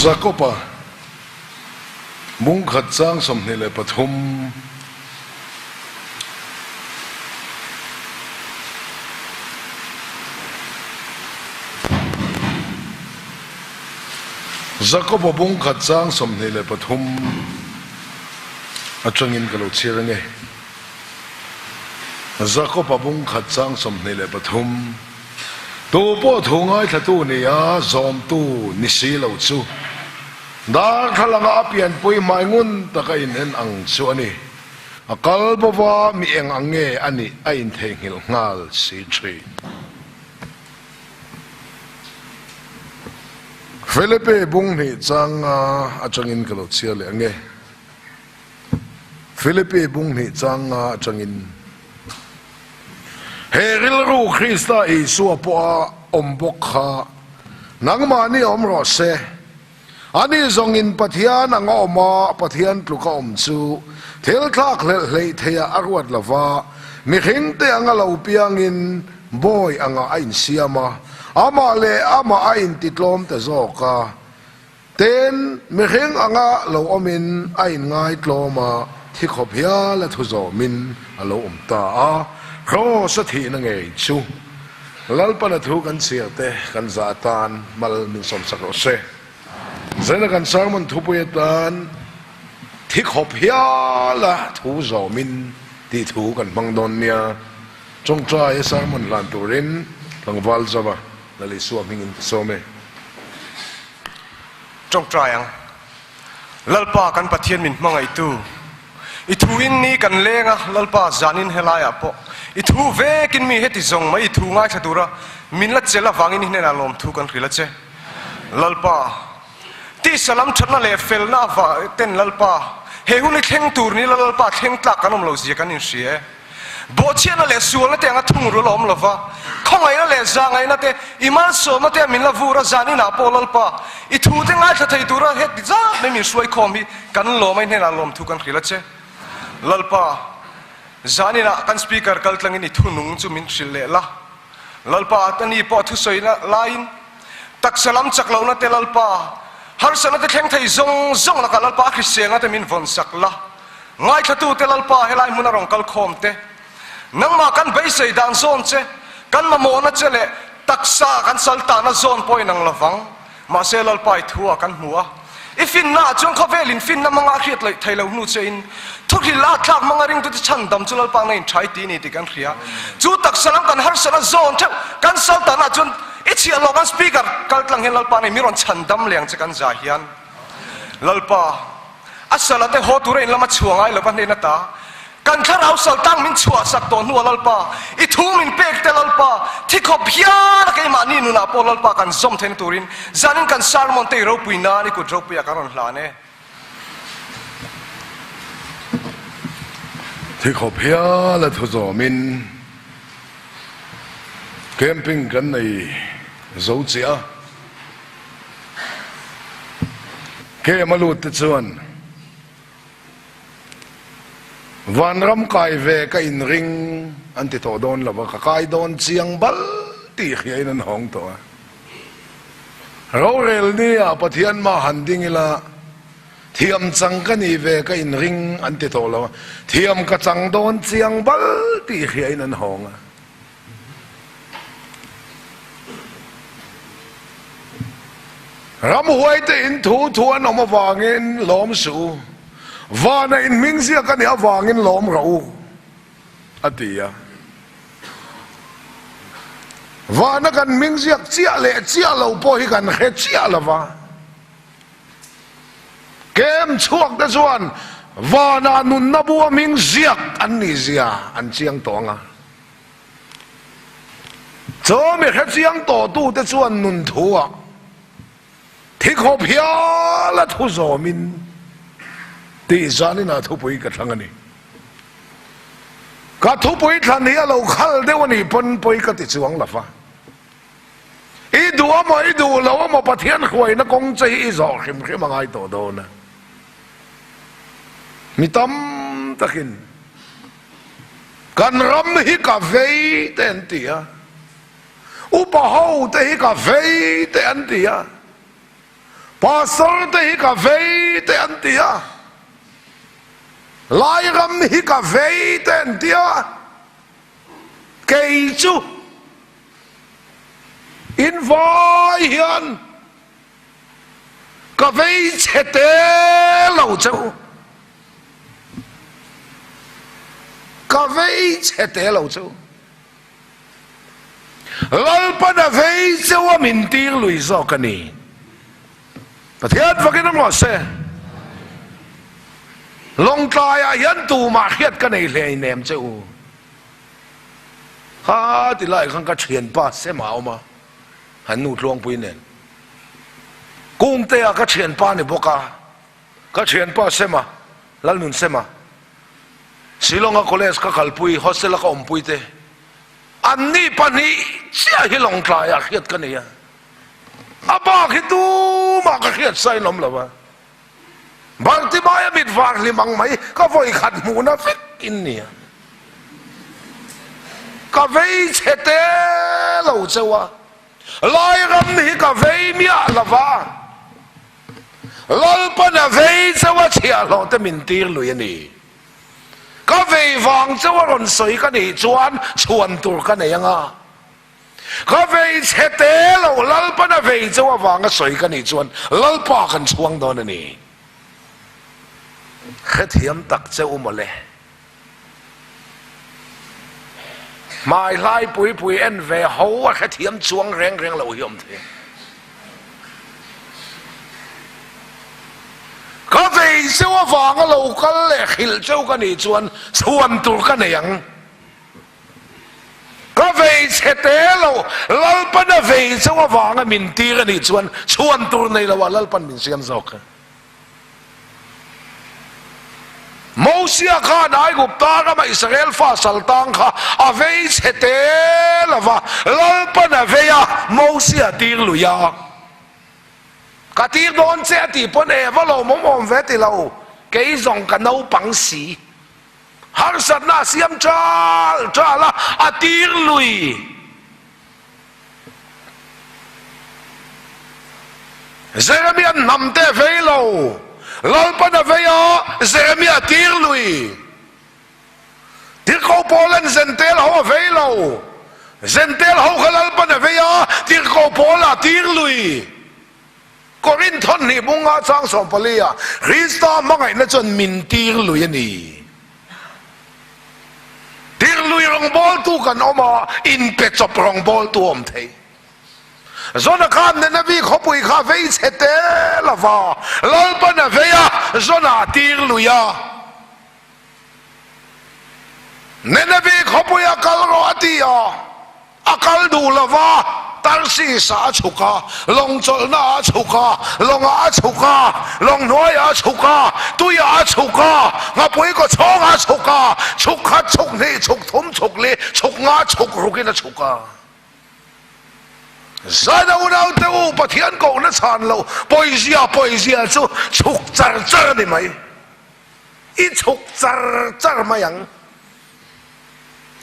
Jakob-a bung khat chang 23. Jakob-a bung khat chang 23 atangin ka lo chhiar ange. Jakob-a bung khat chang 23. Tu pawh thu ngaithlatu nia zawmtu ni si lo chu darthlalanga a pianpui hmai ngun taka in en ang chu a ni. A kal bova mi eng ang nge a nih a intheihnghilh nghal si thin. Felipe bung hnih changa atangin ka lo chhiar leh ange. Filipi bung hnih chang nga atangin, He rilru Krista Isua pawha awm bawk kha nangmahni awm rawh se. Ani zawngin Pathian anga awm a, Pathian tluka awm chu thil thlak hlelh hleih theiah a ruat lo va, mihringte anga lo piangin bawi angah a insiam a, amah leh amah a intitlawm ta zawk a. Tin, mihring anga lo awmin a inngaitlawm a, thi khawp hial a thu zawmin a lo awm ta a, Kraws a thihna ngei chu Lalpana thu kan chhiar te kan zah atan mal min sawmsak rawh se. Zena kan sermon thupui atan thi khawp hial a thu zawmin tih thu kan hmang dawn nia. Tawngtai a sermon hlan turin tlangval zauva Lal Isua hmingin ka sawm e. Tawngtai ang. Lalpa kan Pathian min hmangaihtu, i thu in ni kan leng a, Lalpa zanin helaiah pawh i thu vekin mi heti zawng mai i thu ngaithla tura min la chelh avangin i hnenah lawmthu kan hrilh a che. Lalpa, tisa lam thatna leh felna avang ten Lalpa, he hun i thleng tur ni la Lalpa thleng tlak kan awm lo zia kan inhria e. Bawhchhiatna leh sualna te anga thungrul a awm lo va, khawngaihna leh zahngaihna te, i malsawmna te a min la vur a, zan inah pawh Lalpa, i thute ngaithla thei tura heti zat mai min hruaikhawm hi kan lawm a, i hnenah lawmthu kan hrilh a che. Lalpa, zan inah kan speaker kal tlangin i thunung chu min hrilh leh la. Lalpa, ani pawh a thusawi laiin taksa lam chak lohna te Lalpa, harsatna te thleng thei zawng zawng lakah Lalpa a hriselna te min vawnsak la. Ngaithlatute Lalpa helai hmuna rawn kal khawm te, nangmah kan beisei dan zawn che, kan mamawhna che leh taksa kan sal tahna zawn pawh inang lovang. Mahse Lalpa i thu ah kan hmu a, i finna ah chuan khawvel in finna hmanga a hriat laih thei lo hnu che in, thuhrilh a thlak hmanga ringtute chhandam chu Lalpa na in thai ti ni tih kan hria. Chu taksa lam kan harsatna zawn theuh kan sal tahna ah chuan i chhiah lawk an speaker kal tlang hian Lalpa nei mi rawn chhandam leh ang che kan za hian. Lalpa. A sala te haw tura in lama chhuah ngai lova hnen ata kan thlarau sal tang min chhuah sak tawh hnua Lalpa, i thu min pek te Lalpa, thi khawp hian a keimahni nunah pawh Lalpa kan zawm theihna turin zanin kan sermon te i ropui nan i kut ropuiah kan rawn hlan e. Thi khawp hial a thu zawmin camping kan nei zo chiah a. Kem a lut te chuan vanram kai ve ka inring an ti tawh dawn lo va, ka kai dawn chiang bal tih hriain an hawng tawh a. Rorel nia Pathian mah han ding ila thiam chang ka nih ve ka inring an ti tawh lo va, thiam ka chang dawn chiang bal tih hriain an hawng a. Ramhuaite in thu thu an awm avangin lawm suh u, vana in hming ziak a nih avangin lawm rawh u, a ti a. Vana kan hming ziak chiah leh chiah lo pawh hi kan hre chiah lo va. Kem chhuak te chuan vana nunna bu a hming ziak an nih zia an chiang tawh ang a. Chaw mi hrechiang tawhtute chuan nun thuah thi khawp hial a thu zawmin tih zanin ah thupui ka thlang a ni. Ka thupui thlan hi a lo khal deuh a nih pawn pawi ka ti chuang lo va. I duh amaw i duh lo amaw Pathian hruaina kawng che hi i zawh hrim hrim a ngai tawh dawn a. Mi tam takin. Kan ram hi ka vei te an ti a, upa ho te hi ka vei te an ti a. Pastor te hi ka vei te an ti a, Lairam hi ka vei te an ti a, kei chu in vai hian ka vei chhe te lo che u. Ka vei chhe te lo che u. Lalpan a vei cheu a min tir lui zawk a ni. Pathian fakin awm rawh se. Lawngtlaiah hian tumah hriat ka nei hle nem che u. Ha ti lai khan ka thianpa Sema a awm a, han nu tluangpui nen. Kungtea ka thianpa ni bawk a, ka thianpa Sema, Lalnun Sema, Shillong-a college ka kalpui, hostel-a ka awmpui te, anni pahnih chiah hi Lawngtlaiah hriat ka nei a. A bak hi tumah ka hriat sa in awm lo a. Bartimaia mit var hlim ang mai ka vawi khat hmuhna vek in nia. Ka vei chhe te lo cheu a, Lairam hi ka vei miah lo va, Lalpan a vei cheu a chhiahhlawh te min tir lui a ni. Ka vei vang cheu a rawn sawi ka nih chuan chhuan tur ka nei anga. Ka vei chhe te lo, Lalpan a vei cheu avanga sawi ka nih chuan Lalpa kan chhuang dawn a ni. Hrethiam tak che u mawle. Hmai hlai pui pui en ve ho a hrethiam chuang reng reng lo hi awm thei. Ka vei cheu avanga lo kal leh hrilh cheu ka nih chuan chhuan tur ka nei ang. Ka vei chhe te lo, Lalpan a vei chauh avanga min tir a nih chuan chhuan tur nei lo ah Lalpan min siam zawk a. Mosia khan Aigupta rama Israel fa sal tang kha a vei chhe te lo va, Lalpan a vei a, Mosia tir lui a. Ka tir dawn che a tih pawn e va lawmawm awm ve ti lo, kei zawng ka naupang si. Harsatna a siam chal chal a, a tir lui. Jeremia hnam te a vei lo, Lalpan a vei a, Jeremia a tir lui. Tirhkoh Paula'n Zentel ho a vei lo, Zentel ho kha Lalpan a vei a, Tirhkoh Paula a tir lui. Korinth thawhnih bunga chang 14 ah Krista hmangaihna chuan min tir lui a ni. Tir lui rawngbawltu kan awm a, inpe chawp rawngbawltu a awm thei. Zona khan Nenevi khawpui kha vei chhe te lova, Lalpan a vei a, Zona a tir lui a. Nenevi khawpui a kal rawh a ti a, a kal duh lo va, Tarsis-ah a chhuk a, lawng chawlhnaah a chhuk a, lawngah a chhuk a, lawng hnuaiah a chhuk a, tuiah a chhuk a, nghapui kaw chhawngah a chhuk a, chhuk khat, chhuk hnih, chhuk thum, chhuk li, chhuk nga, chhuk rukin a chhuk a. Zaina unaute u, Pathian kohna chhan loh pawizia pawizia chu chhuk char char a ni mai. I chhuk char char mai ang.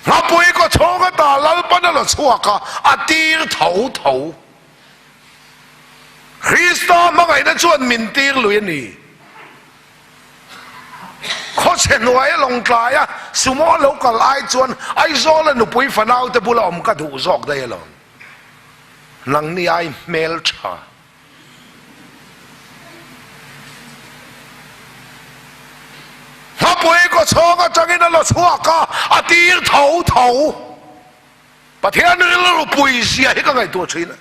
Nghapui kaw chhawng ata Lalpan a la chhuak a, a tir tho tho. Krista hmangaihna chuan min tir lui a ni. Khawchhe hnuaia lawngtlaia sumo lo kal ai chuan Aizawla nupui fanaute bula awm ka duh zawk daih alawm. Nangni ai hmeltha. Hmapui kaw chhawng atangin a la chhuak a, a tir tho tho. Pathian rilru pui zia hi ka ngaihtuah thin a.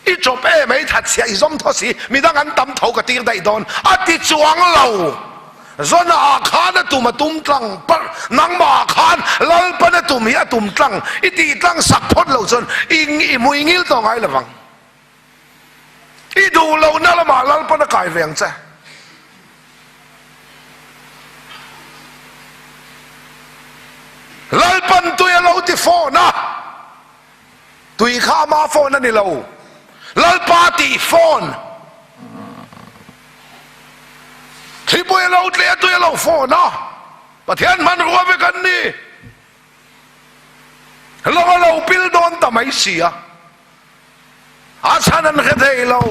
I chawp em ei that chhiah i zawm tho si, midang an tam tho ka tir daih dawn a ti chuang lo. Zona ah khan a tum a tum tlang parh, nangmah ah khan Lalpan a tum hi a tum tlang, i tih tlang sak phawt lo chuan i hmui ngil tawh ngai lovang. I duh lohna lamah Lalpan a kai ve ang che. Lalpan tui a lo ti phone a, tui kha ama phone a ni lo, Lalpa tih phone. Thlipui a lo tleh a, tui a lo phone a, Pathian hmanrua vek an ni. Lawng a lo pil dawn ta mai si a. A chhan an hre thei lo.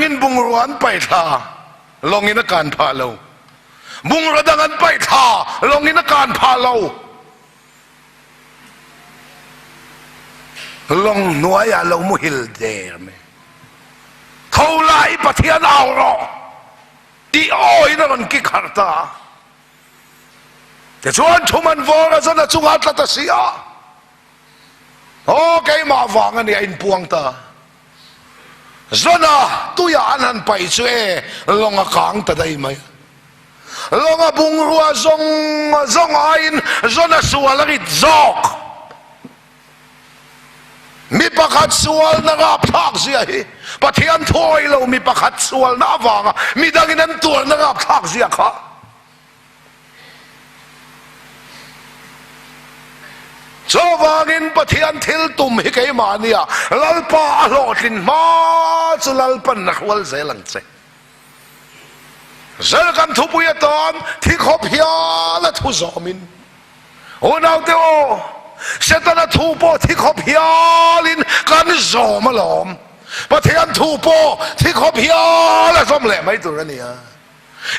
Midangin bungrua an paih thla lawngin a kan phah lo. Bungrua dang an paih thla lawngin a kan phah lo. Lawng hnuaiah lo muhil der mai. Tho la i Pathian au rawh tih awiin a rawn kik harh ta a. Tichuan thum an vawr a zan a chungah a tla ta si a. Aw keimah vang a ni a inpuang ta. Zana tuiah an han paih chu e lawng a kang ta daih mai. Lawng a bungrua zawng zawng aiin zana sual a rit zawk. Mi pakhat sualna rapthlak zia hi Pathian thuawi lo mi pakhat sualna avanga midangin an tuarna rapthlak zia kha. Chuvangin Pathian thil tum hi keimahnia Lalpa a hlawhtlin hma chu Lalpan a hrual zel ang che. Zel kan thupui atan thi khawp hial a thu zawmin unaute aw, Setana thu pawh thi khawp hialin kan zawm alawm. Pathian thu pawh thi khawp hial a zawm leh mai tur a nia.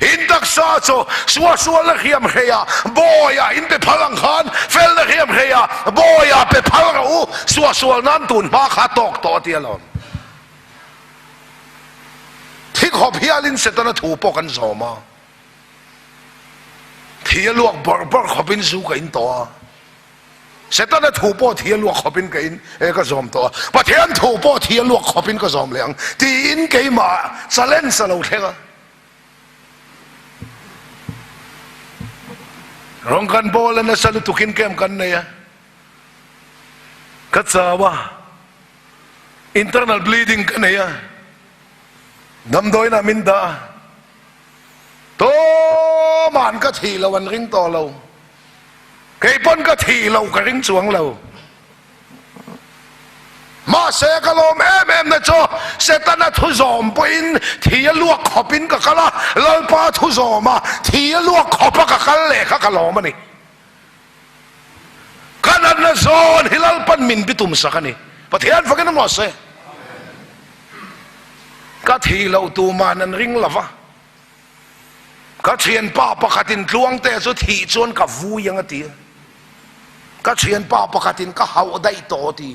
In taksa chu suahsualna hriam hreia bawiah in pe phal ang khan felna hriam hreia bawiah pe phal rawh u, suahsual nan tun hma kha tawk tawh a ti alawm. Thi khawp hialin Setana thu pawh kan zawm a, thi a luak bawrh bawrh khawpin zu ka in tawh a. Setana thu pawh thi a luak khawpin ka in e ka zawm tawh a, Pathian thu pawh thi a luak khawpin ka zawm leh ang tiin keimah challenge a lo thleng a. Rawng kan bawl a nasa lutukin camp kan nei a, ka chau a, internal bleeding ka nei a, damdawiinah min dah a, Tuma'n ka thih lo an ring tawh lo. Kei pawn ka thih lo ka ring chuang lo. Mahse ka lawm em em na chu Setana thu zawm pawhin thi a luak khawpin ka kal a, Lalpa thu zawm a thi a luak khawpa ka kal leh kha ka lawm a ni. Ka natna zawn hi Lalpan min bitum sak a ni. Pathian fakin a mahse ka thih loh tuma'n an ring lova. Ka thianpa pakhatin Tluangte chu thih chuan ka vui ang a ti a. Ka thianpa pakhatin ka hauh daih tawh a ti.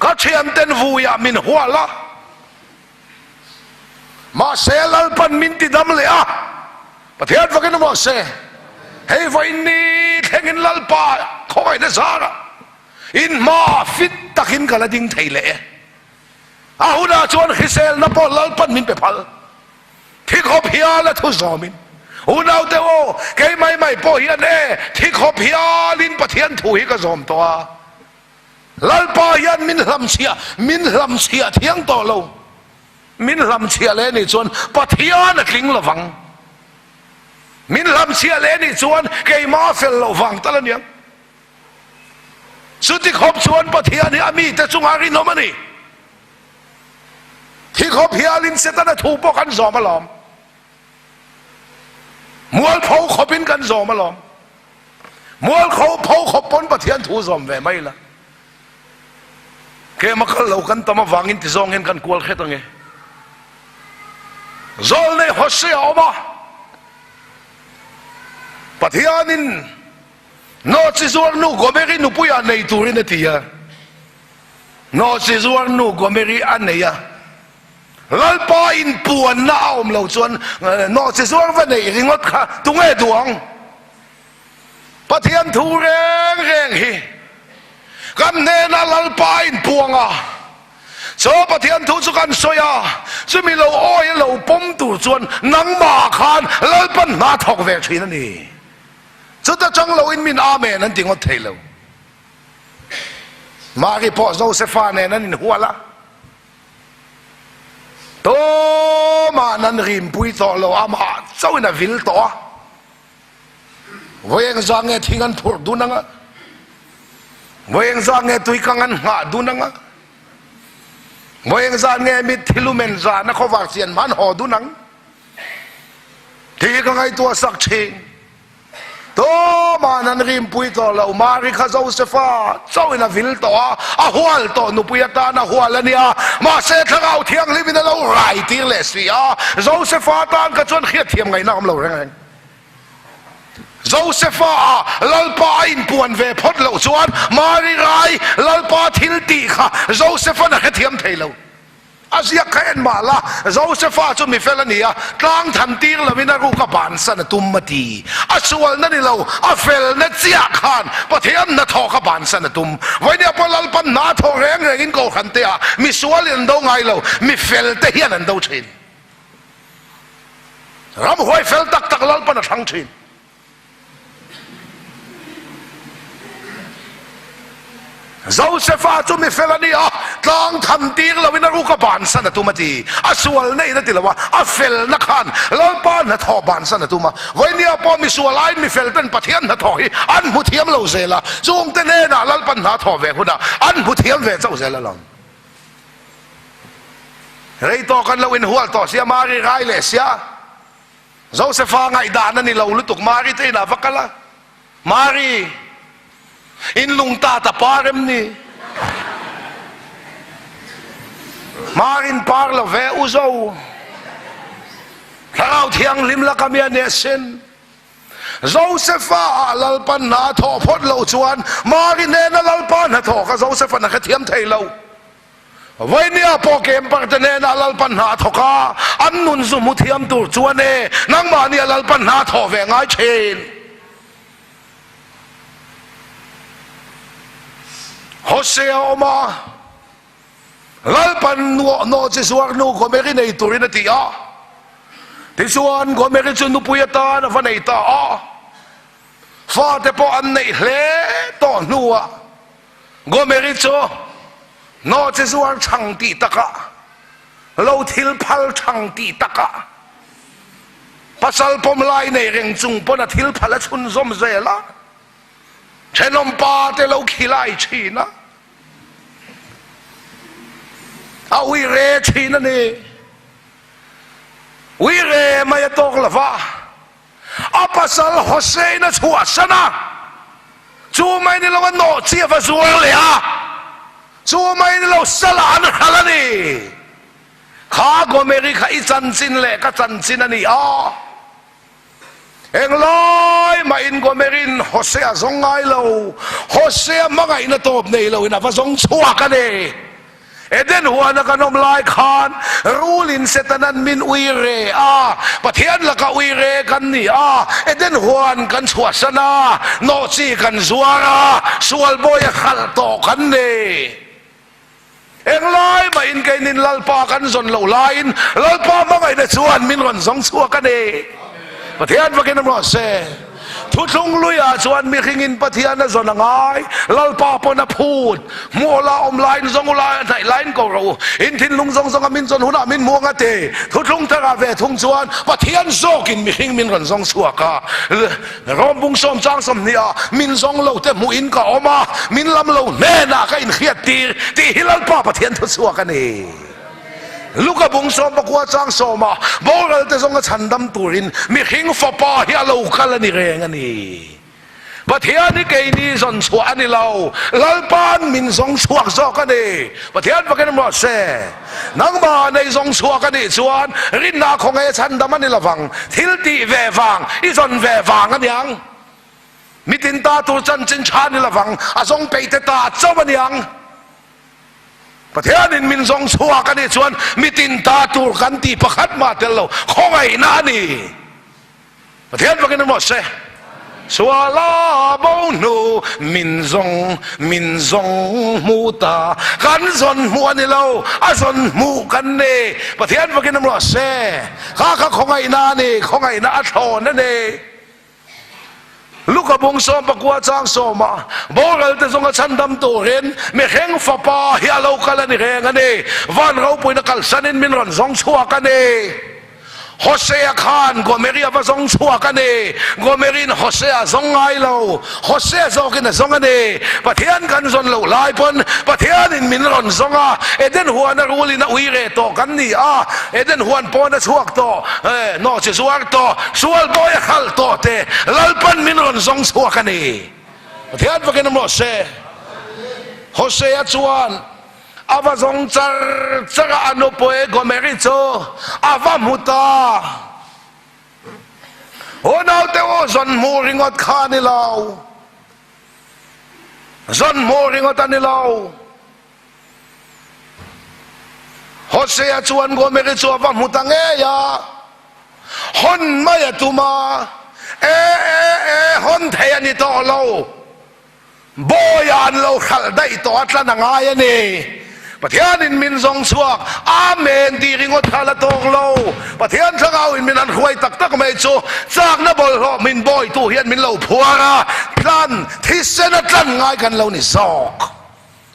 Ka thianten vuiah min hual a. Mahse Lalpan min ti dam leh a. Pathian fakin a mahse hei vawiin ni thlengin Lalpa khawngaihna zarah in hmaah fit takin ka la ding thei leh e. A hunah chuan hriselna pawh Lalpan min pe phal. Thi khawp hial a thu zawmin, Unaute aw, kei mai mai pawh hian e, thi khawp hialin Pathian thu hi ka zawm tawh a. Lalpa hian min hlamchhiah, min hlamchhiah thiang tawh lo. Min hlamchhiah leh nih chuan Pathian a tling lovang. Min hlamchhiah leh nih chuan keimah a fel loh vang tal aniang. Chuti khawp chuan Pathian hi a mite chungah rinawm a ni. Thi khawp hialin Setana thu pawh kan zawm alawm. Mualpho khawpin kan zawm alawm. Mualpho khawp pawn Pathian thu zawm ve mai la. Kema kal lo kan tam avangin ti zawng hian kan kual hret ange. Zawl nei Hosea a awm a. Pathianin Nawhchi zuar nu Gomeri nupuiah nei turin a ti a. Nawhchi zuar nu Gomeri a nei a. Lalpa inpuanna a awm lo chuan nawhchi zuar va neih ringawt kha tunge duh ang? Pathian thu reng reng hi kan hnena Lalpa inpuang a, chu Pathian thu chu kan sawi a, chumi lo awi a lo pawm tur chuan nangmah khan Lalpan hna thawk ve thin a ni. Chuta chang loin min Amen an ti ngawt thei lo. Mari pawh Josefa nen an inhual a, tumah an rimpui tawh lo, amah chauhin a vil tawh a. Vawi engzah nge thing an phurh dun anga? Vawi engzah nge tui kang an nghah dun anga? Vawi engzah nge mitthi lumen zahna khawvar chian hman haw dun ang? Tih hi ka ngaihtuah sak thin. Tuma'n an rimpui tawh lo. Mari kha Josefa chauhin a vil tawh a, a hual tawh nupui atan a hual a nia. Mahse Thlarau Thianghlimin a lo rai tir leh si a, Josefa tan kha chuan hriatthiam ngaihna a awm lo reng reng. Josefa ah Lalpa a inpuan ve phawt loh chuan Mari rai Lalpa thil tih kha Josefa'n a hrethiam thei lo. A ziak kha en mah la, Josefa chu mi fel a ni a, tlang than tir lovin a ruk a bansan a tum a ti. A sualna ni lo, a felna chiah khan Pathian hnathawh kha bansan a tum. Vawinia pawh Lalpan hna a thawh reng rengin Kohhran te ah mi sualin an do ngai lo, mi fel te hian an do thin. Ramhuai fel tak tak Lalpan a thlang thin. Josefa chu mi fel a ni a, tlang tham tir loin a ruk a bansan a tum a ti. A sual neiin a ti lo a, a felna khan Lalpa hnathawh bansan a tum a. Vawinia pawh mi sual aiin mi fel ten Pathian hnathawh hi an hmu thiam lo zel a, chungte hnenah Lalpan hna thawh ve hunah an hmu thiam ve chauh zel alawm. Rei tawk an lo inhual tawh sia, Mari rai leh sia. Josefa ngaihdan a ni lo lutuk, Mari te inah va kal a, Mari, in lung ta ta par em ni? Marin par lo ve u zo, Thlarau Thianghlim laka mi a ni asin. Josefa ah Lalpan hna a thawh phawt loh chuan Mari hnena Lalpa hnathawh kha Josefa'n a hrethiam thei lo. Vainia pawh Kemper te hnenah Lalpan hna a thawk a, an nun zu hmu thiam tur chuan e, nangmahnia Lalpan hna a thawh ve ngai thin. Hosea a awm a, Lalpan nuahnaw chi zuar nu Gomeri nei turin a ti a. Tichuan Gomeri chu nupui atan a va nei ta a, fate pawh an neih hle tawh hnuah Gomeri chu nawhchi zuar chhang tih takah, lo thil phal chhang tih takah, pasal pawm lai nei reng chung pawn a thil phal a chhunzawm zel a, thenawm pa te lo khilai thin a, a uire thin a ni. Uire mai a tawk lo va. A pasal Hossein a chhuahsan a, chu mai ni lo a nawh chi a va zuar leh a, chu mai ni lo salah an hral a ni. Kha Gomeri kha i chanchin leh ka chanchin a ni a, englai mahin Gomerin Hosea zawng ngai lo, Hosea hmangaihna tawp nei loin a va zawng chhuak a ni. Eden huana kan awm lai khan rulin Setanan min ui re a, Pathian laka ui re kan ni a, Eden huan kan chhuahsan a, nawhchi kan zuar a, sual bawi a khalh tawh kan ni. Englai mahin keinin Lalpa kan zawn loh laiin Lalpa hmangaihna chuan min rawn zawng chhuak a ni. Pathian vakin awm rawh se. Thuthlung luiah chuan mihringin Pathian a zawn a ngai, Lalpa pawn a phut. Hmuhla awm laiin zawng ula, hnaih laiin ko rawh u. In thinlung zawng zawnga min zawn hunah min hmuang a ti. Thuthlung tharah ve thung chuan Pathian zawkin mihring min rawn zawng chhuak a. Rawm bung sawm chang 20 ah min zawng lo te hmuhin ka awm a, min lam lo hnenah ka inhriat tir tih hi Lalpa Pathian thuchhuak a ni. Luka bung 19 chang 10 ah boral te zawnga chhandam turin mihring fapa hi a lo kal a ni reng a ni. Pathian hi keini zawn chhuah a ni lo, Lalpa'n min zawng chhuak zawk a ni. Pathian fakin awm rawh se. Nangmah nei zawng chhuak a nih chuan rinna khawngaih a chhandam a ni lovang, thil tih ve vang, i zawn ve vang a niang. Mitin ta tur chanchin tha a ni lovang, a zawng peih te ta chauh a niang. Pathianin min zawng chhuak a nih chuan mitin ta tur kan tih pakhat mah tel lo, khawngaihna a ni. Pathian fakin awm rawh se. Suala bo hnu min zawng min zawng hmu ta, kan zawn hmuh a ni lo, a zawn hmuh kan ni. Pathian fakin awm rawh se. Kha kha khawngaihna a ni, khawngaihna a thlawn a ni. Luka bung 19 chang 10 ah boral te zawnga chhandam turin mihring fapa hi a lo kal a ni reng a ni. Van ropuina kalsanin min rawn zawng chhuak a ni. Hosea khan Gomeri a va zawng chhuak a ni. Gomeri'n Hosea a zawng ngai lo. Hosea zawkin a zawng a ni. Pathian kan zawn loh lai pawn Pathianin min rawn zawng a. Eden huana rulin a ui reh tawh kan ni a. Eden huan pawn a chhuak tawh, nawhchi zuar tawh, sual bawi a khalh tawh te Lalpan min rawn zawng chhuak a ni. Pathian fakin awm rawh se. Hosea chuan. A va zawng char char a, a nupui Gomeri chu a va hmu ta. U naute u, zawn hmuh ringawt kha a ni lo. Zawn hmuh ringawt a ni lo. Hosea chuan Gomeri chu a va hmu ta ngei a, hawn mai a tum a, E, e, e, hawn thei a ni tawh lo. Bawiah an lo hralh daih tawh a tlan a ngai a ni. Pathianin min zawng chhuak, Amen tih ringawt kha la tawk lo. Pathian thlarauin min han hruai tak tak mai chu chakna bawlhhlawh min bawitu hian min lo phuar a, tlan, thisena tlan ngai kan lo ni zawk.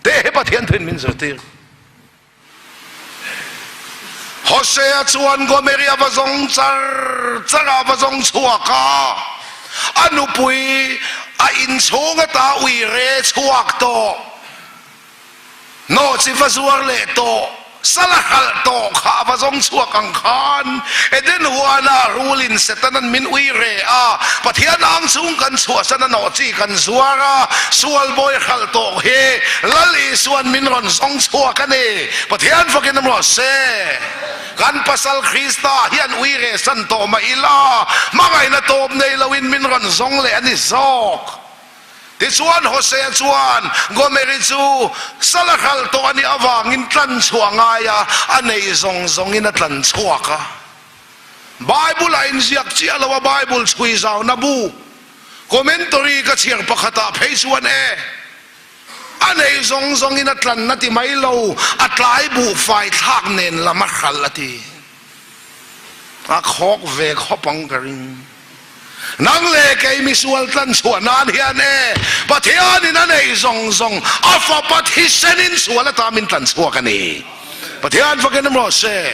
Teh hi Pathian thuin min zirtir. Hosea chuan Gomeri a va zawng char char a, a va zawng chhuak a, a nupui a inchhung ata ui re chhuak tawh, nawhchi va zuar leh tawh, sal a hralh tawh kha a va zawng chhuak ang khan Eden huana rulin Setanan min ui re a, Pathian ang chung kan chhuahsan a nawhchi kan zuar a, sual bawi hralh tawh hi Lal Isuan min rawn zawng chhuak a ni. Pathian fakin awm rawh se. Kan pasal Krista hian ui reh san tawh mah ila, hmangaihna tawp nei loin min rawn zawng leh a ni zawk. Tichuan Hosea chuan Gomeri chu sal a hralh tawh a nih avangin tlan chhuah ngai a, a neih zawng zawngin a tlan chhuak a. Bible a inziak chiah lo a, Bible chhui zauna bu, commentary, ka chhiar pakhatah phei chuan e, a nei zawng zawngin a tlan a ti mai lo, a tlai buhfai thlak nen lam a hralh a ti. A khawk ve khawp ang ka ring. Nang leh kei misual tlan chhuah nan hian e, Pathianin a nei zawng zawng a fapa thisenin sual ata min tlan chhuak a ni. Pathian fakin awm rawh se.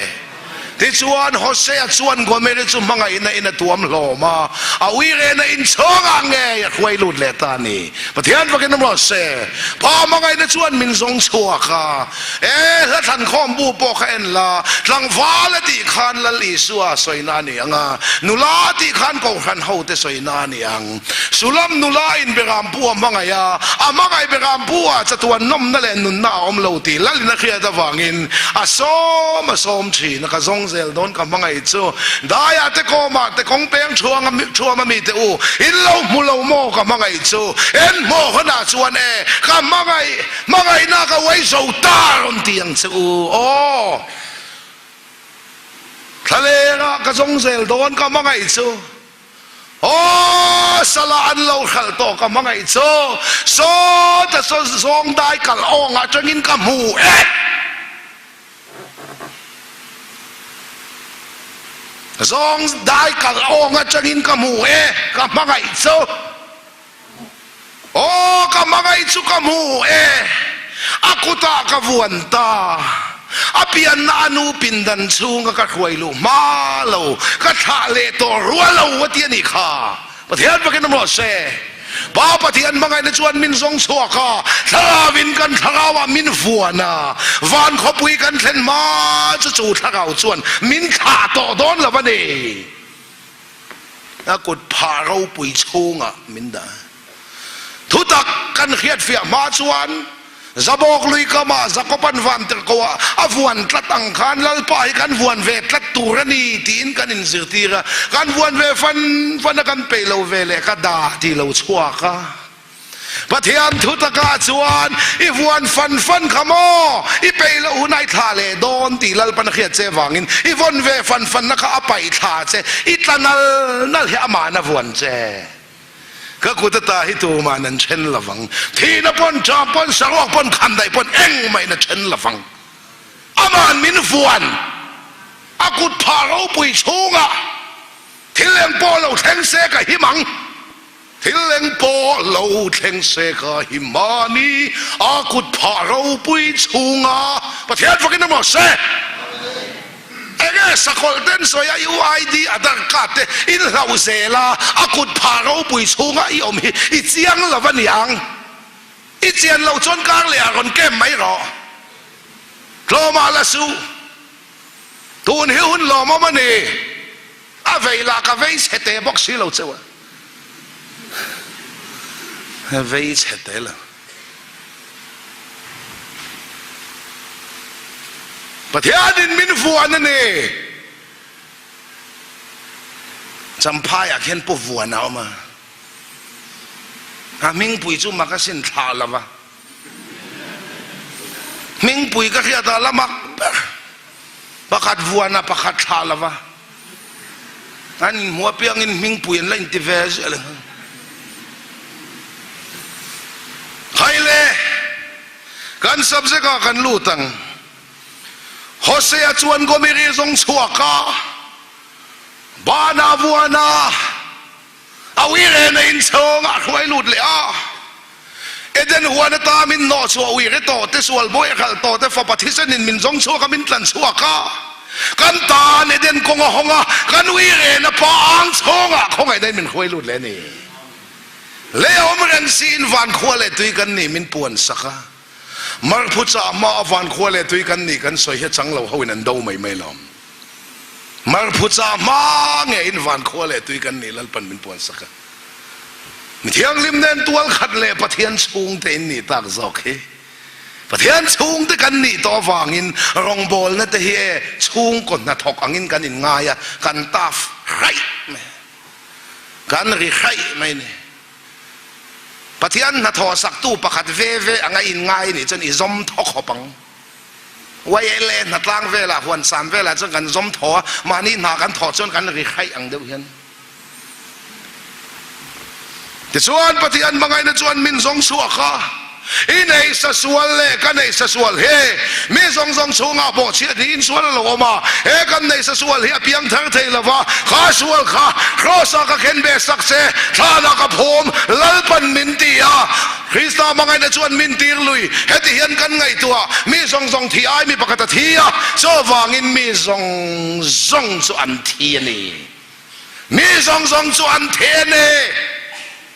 Tichuan, Hosea chuan Gomeri chu hmangaihna in a tuam hlawm a, a uirehna inchhawngah ngei a hruai lut leh ta a ni. Pathian fakin awm rawh se. Pa hmangaihna chuan min zawng chhuak a, E, hla thlankhawm bu pawh kha en la, tlangval a tih khan Lal Isua a sawina a ni ang a, nula a tih khan Kohhran hote sawina a ni ang. Sulam nula in Berampu a hmangaih a, a hmangaih Berampu ah chatuan nawmna leh nunna a awm lo tih Lalin a hriat avangin a sawm a sawm thin a, ka zawng zel dawn ka hmangaih chu daiah te kawmah te kawng peng thuang a thuam a mite u in lo hmu lo maw ka hmangaih chu en hmawh hunah chuan e ka hmangaih hmangaihna ka uai zo ta rawn ti ang che u aw thlalengah ka zawng zel dawn ka hmangaih chu. Aw, sala an lo hralh tawh ka hmangaih chu sawta saw zawng dai kal awng atangin ka hmu e. Zawng dai kal awng atangin ka hmu e, ka hmangaih chu. Aw, ka hmangaih chu ka hmu e, a kutah ka vuan ta. A pianna a nu pindan chhunga ka hruai luh hma lo, ka thlah leh tawh rua lo a ti a nih kha. Pathian fakin awm rawh se. Pa Pathian hmangaihna chuan min zawng chhuak a, thlarauin kan thlarauah min vuan a, van khawpui kan thlen hma chu chu thlarau chuan min thlah tawh dawn lo a ni. A kut phah ropui chhungah min dah. Thutak kan hriatfiah hma chuan Zabawk lui kamah Jakoban van tirhkoh a vuan tlat ang khan Lalpa hi kan vuan ve tlat tur a ni tiin kan inzirtir a. Kan vuan ve fan fan a, kan peih lo ve leh ka dah tih lo chhuak a. Pathian thu takah chuan i vuan fan fan kha maw? I peih loh hun a i thlah leh dawn tih Lalpan a hriat che vangin i vawn ve fan fanna kha a paih thla che, i tla nal nal hi ama'n a vuan che. Ka kut ata hi tuma'n an then lovang. Thihna pawn, ṭah pawn, saruak pawn, khandaih pawn engmahin a then lovang. Ama'n min vuan, a kut phah ropui chhungah thil eng pawh lo thleng se ka him ang. Thil eng pawh lo thleng se ka hi mahni a kut phah ropui chhunga Pathian fakin awm rawh se. Enge? Nge sakawlh ten sawi a UID Aadhar card te in hlauh zel a, a kut phah ropui chhunga i awm hi i chiang lo a ni ang. I chian loh chuan kar leh ah rawn kem mai rawh. Tlawmah la suh. Tun hi hun lawmawm a ni. A vei lah ka vei chhe teh bawk si lo cheu a. Vei chhe teh lo. Pathianin min vuan a ni. Champhaiah khian Pu Vuan a awm a. A hmingpui chu mak asin thlah lo va. Hmingpui ka hriat ah la mak ber. Pakhat vuan a pakhat thlah lo va. An inhmuh apiangin hmingpui an la inti ve zel ang. Haile, kan subject ah kan lut ang. Hosea chuan Gomeri zawng chhuak a, Bana vuan a, A uire na in chhawng ah hruai lut leh a. Eden huan ata min hnawh chhuah uire tawh te sual bawi a khalh tawh te fapa thisen in min zawng chhuak a min tlan chhuak a. Kan tan Eden kawng a hawng a, kan uire na pa ang chhawng ah khawngaihna in min hruai lut leh a ni. Lei a awm reng si in van khua leh tui kan nih min puan sak a. Marphu chah hma a van khua leh tui kan nih kan sawi hi a chang lo ho in an do mai mai lawm. Marphu chah hma nge in van khua leh tui kan nih Lalpan min puan sak a. Mi thianghlim nen tual khat leh Pathian chhungte in nih tak zawk hi. Pathian chhungte kan nih tawh avangin rawngbawlna te hi e chhungkaw hnathawk angin kan in ngai a, kan taf hraih mai a, kan ri hraih mai a ni. Pathian hnathawh saktu pakhat ve ve anga in ngai nih chuan i zawm thaw khawp ang. YLA hnatlang velah huan sam velah chuan kan zawm thaw a, mahni hna kan thawh chuan kan ri hraih ang deuh hian. Tichuan Pathian hmangaihna chuan min zawng chhuak a, i nei sa sual leh ka nei sa sual hi mi zawng zawng chhungah bawhchhiat hi insual a lo awm a, he kan nei sa sual hi a piang thar thei lo va, kha sual kha Kraws-ah ka khen ve sak che, thlanah ka phum, Lalpan min ti a. Krista hmangaihna chuan min tir lui. Heti hian kan ngaihtuah, mi zawng zawng thi ai mi pakhat a thi a, chuvangin mi zawng zawng chu an thi a ni. Mi zawng zawng chu an thi a ni.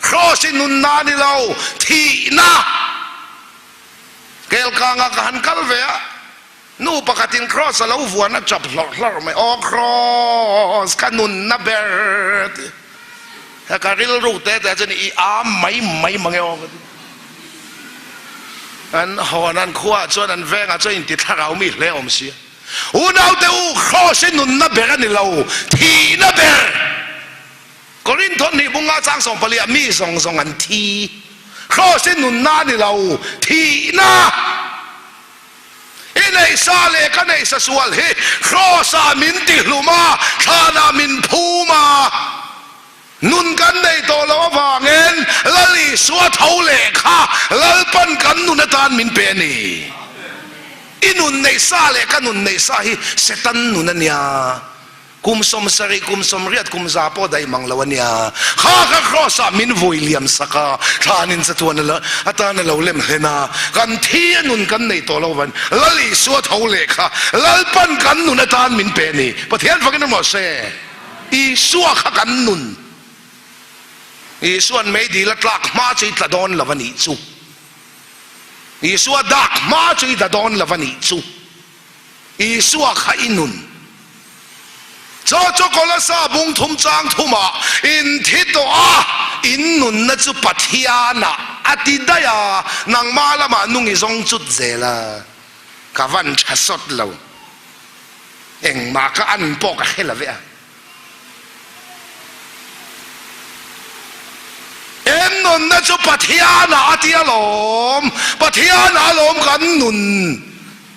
Kraws i nunna a ni lo, thihna. Kelkangah ka han kal ve a, nu pakhatin kraws a lo vuan a chap hlawrh hlawrh mai, Aw kraws, ka nunna ber ti. He ka rilru te te chuan i am mai mai mang e aw ka ti. An hawn an khuaah chuan an vengah chuan inti thlarau mi hle awm sia. Unaute u, Kraws hi nunna ber a ni lo, thihna ber. Korinthon hnih bunga chang 14 ah mi zawng zawng an thi. Kraws hi nunna a ni lo, thihna. I neihsa leh ka neihsa sual hi Kraws-ah min tihlum a, thlanah min phum a, nun kan nei tawh loh avangin Lal Isua tho leh kha Lalpan kan nun atan min pe a ni. I nun neihsa leh ka nun neihsa hi Setan nun a nia. Kum 70, kum 80, kum 100 pawh daih mang lo a nia. Kha kha Kraws ah min vui liam sak a, thlanin chatuan atan a lo lem hlen a, kan thi a nun kan nei tawh lo van Lal Isua tho leh kha Lalpan kan nun atan min pe a ni. Pathian fakin emaw se, Isua kha kan nun. Isua'n meidil a tlak hma chu i tla dawn lo a nih chu. Isua dak hma chu i tla dawn lo a nih chu. Isua kha i nun. Chaw chu Kolasa bung thum chang thumah in thi tawh a, in nunna chu Pathianah a ti daih a, nangmah lamah nung i zawng chut zel a, ka van tha sawt lo. Engmah ka an pawh ka hre lo ve a. En nunna chu Pathianah a ti alawm, Pathianah alawm kan nun.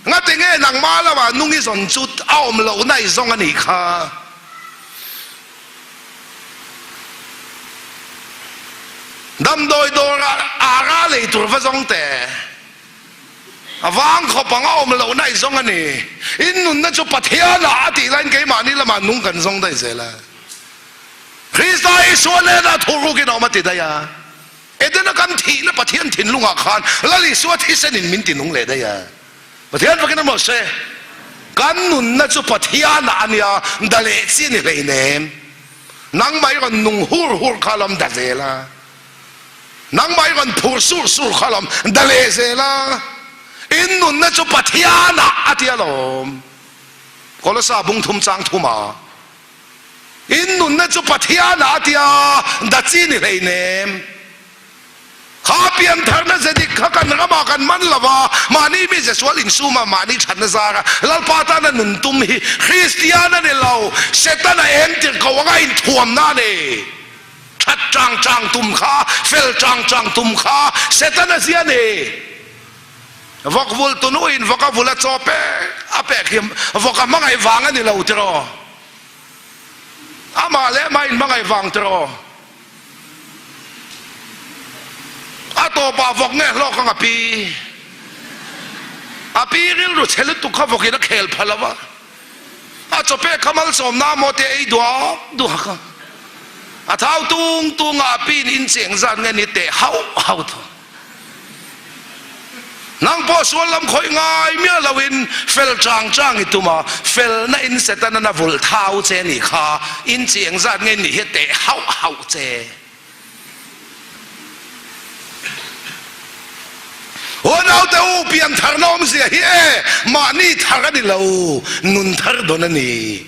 Ngati nge nangmah lamah nung i zawn chu a awm lohna i zawng a nih kha. Damdawi dawrah ara lei tur va zawng teh. A vang khawp ang a awm lohna i zawng a ni. In nunna chu Pathianah a tih laiin keimahni lamah nung kan zawng daih zel a. Krista Isua nena thuruk in a awm a ti daih a. Edena kan thihna Pathian thinlungah khan Lal Isua thisen in min ti nung leh daih a. Pathian fakin a mawh se. Kan nunna chu Pathianah a nia, da leh chi a ni hleinem. Nangmah i rawn nung hur hur kha lawm da zel a, nangmah i rawn phur sur sur kha lawm da leh zel a. In nunna chu Pathianah a tia lawm. Kolosa bung thum chang thum a. In nunna chu Pathianah a tia, da chi ni hleinem. Kha piantharna ze dik kha kan ramah kan man lo va, mahni mi ze sual insuma mahni thatna zara Lalpa tana nun tum hi Kristian a ni lo, Setana eng tir ko anga inthuamna a ni. That chang chang tum kha, fel chang chang tum kha Setana zia a ni. Vawk vul tunuin vawk a vul a chaw pek a pek hi vawk a hmangaih vang a ni lo tiraw? Amah leh amah inhmangaih vang tiraw? A tawpah vawk nge hlawk ang a pi? A pi rilru chhe lutuk kha vawkin a khel pha lo va, a chawpek kha malsawmna maw te ei duak duak a, a thau tung tung a, a piin incheng zat nge ni teh hauh hauh thung. Nang pawh sual lam khawih ngai miah loin fel chang chang i tum a, felna in Setanan a vulh thau che nih kha, in chi engzat nge nih hi teh hauh hauh che. Aw naute u, piantharna awmzia hi e, mahni thar a ni lo, nun thar dawn a ni.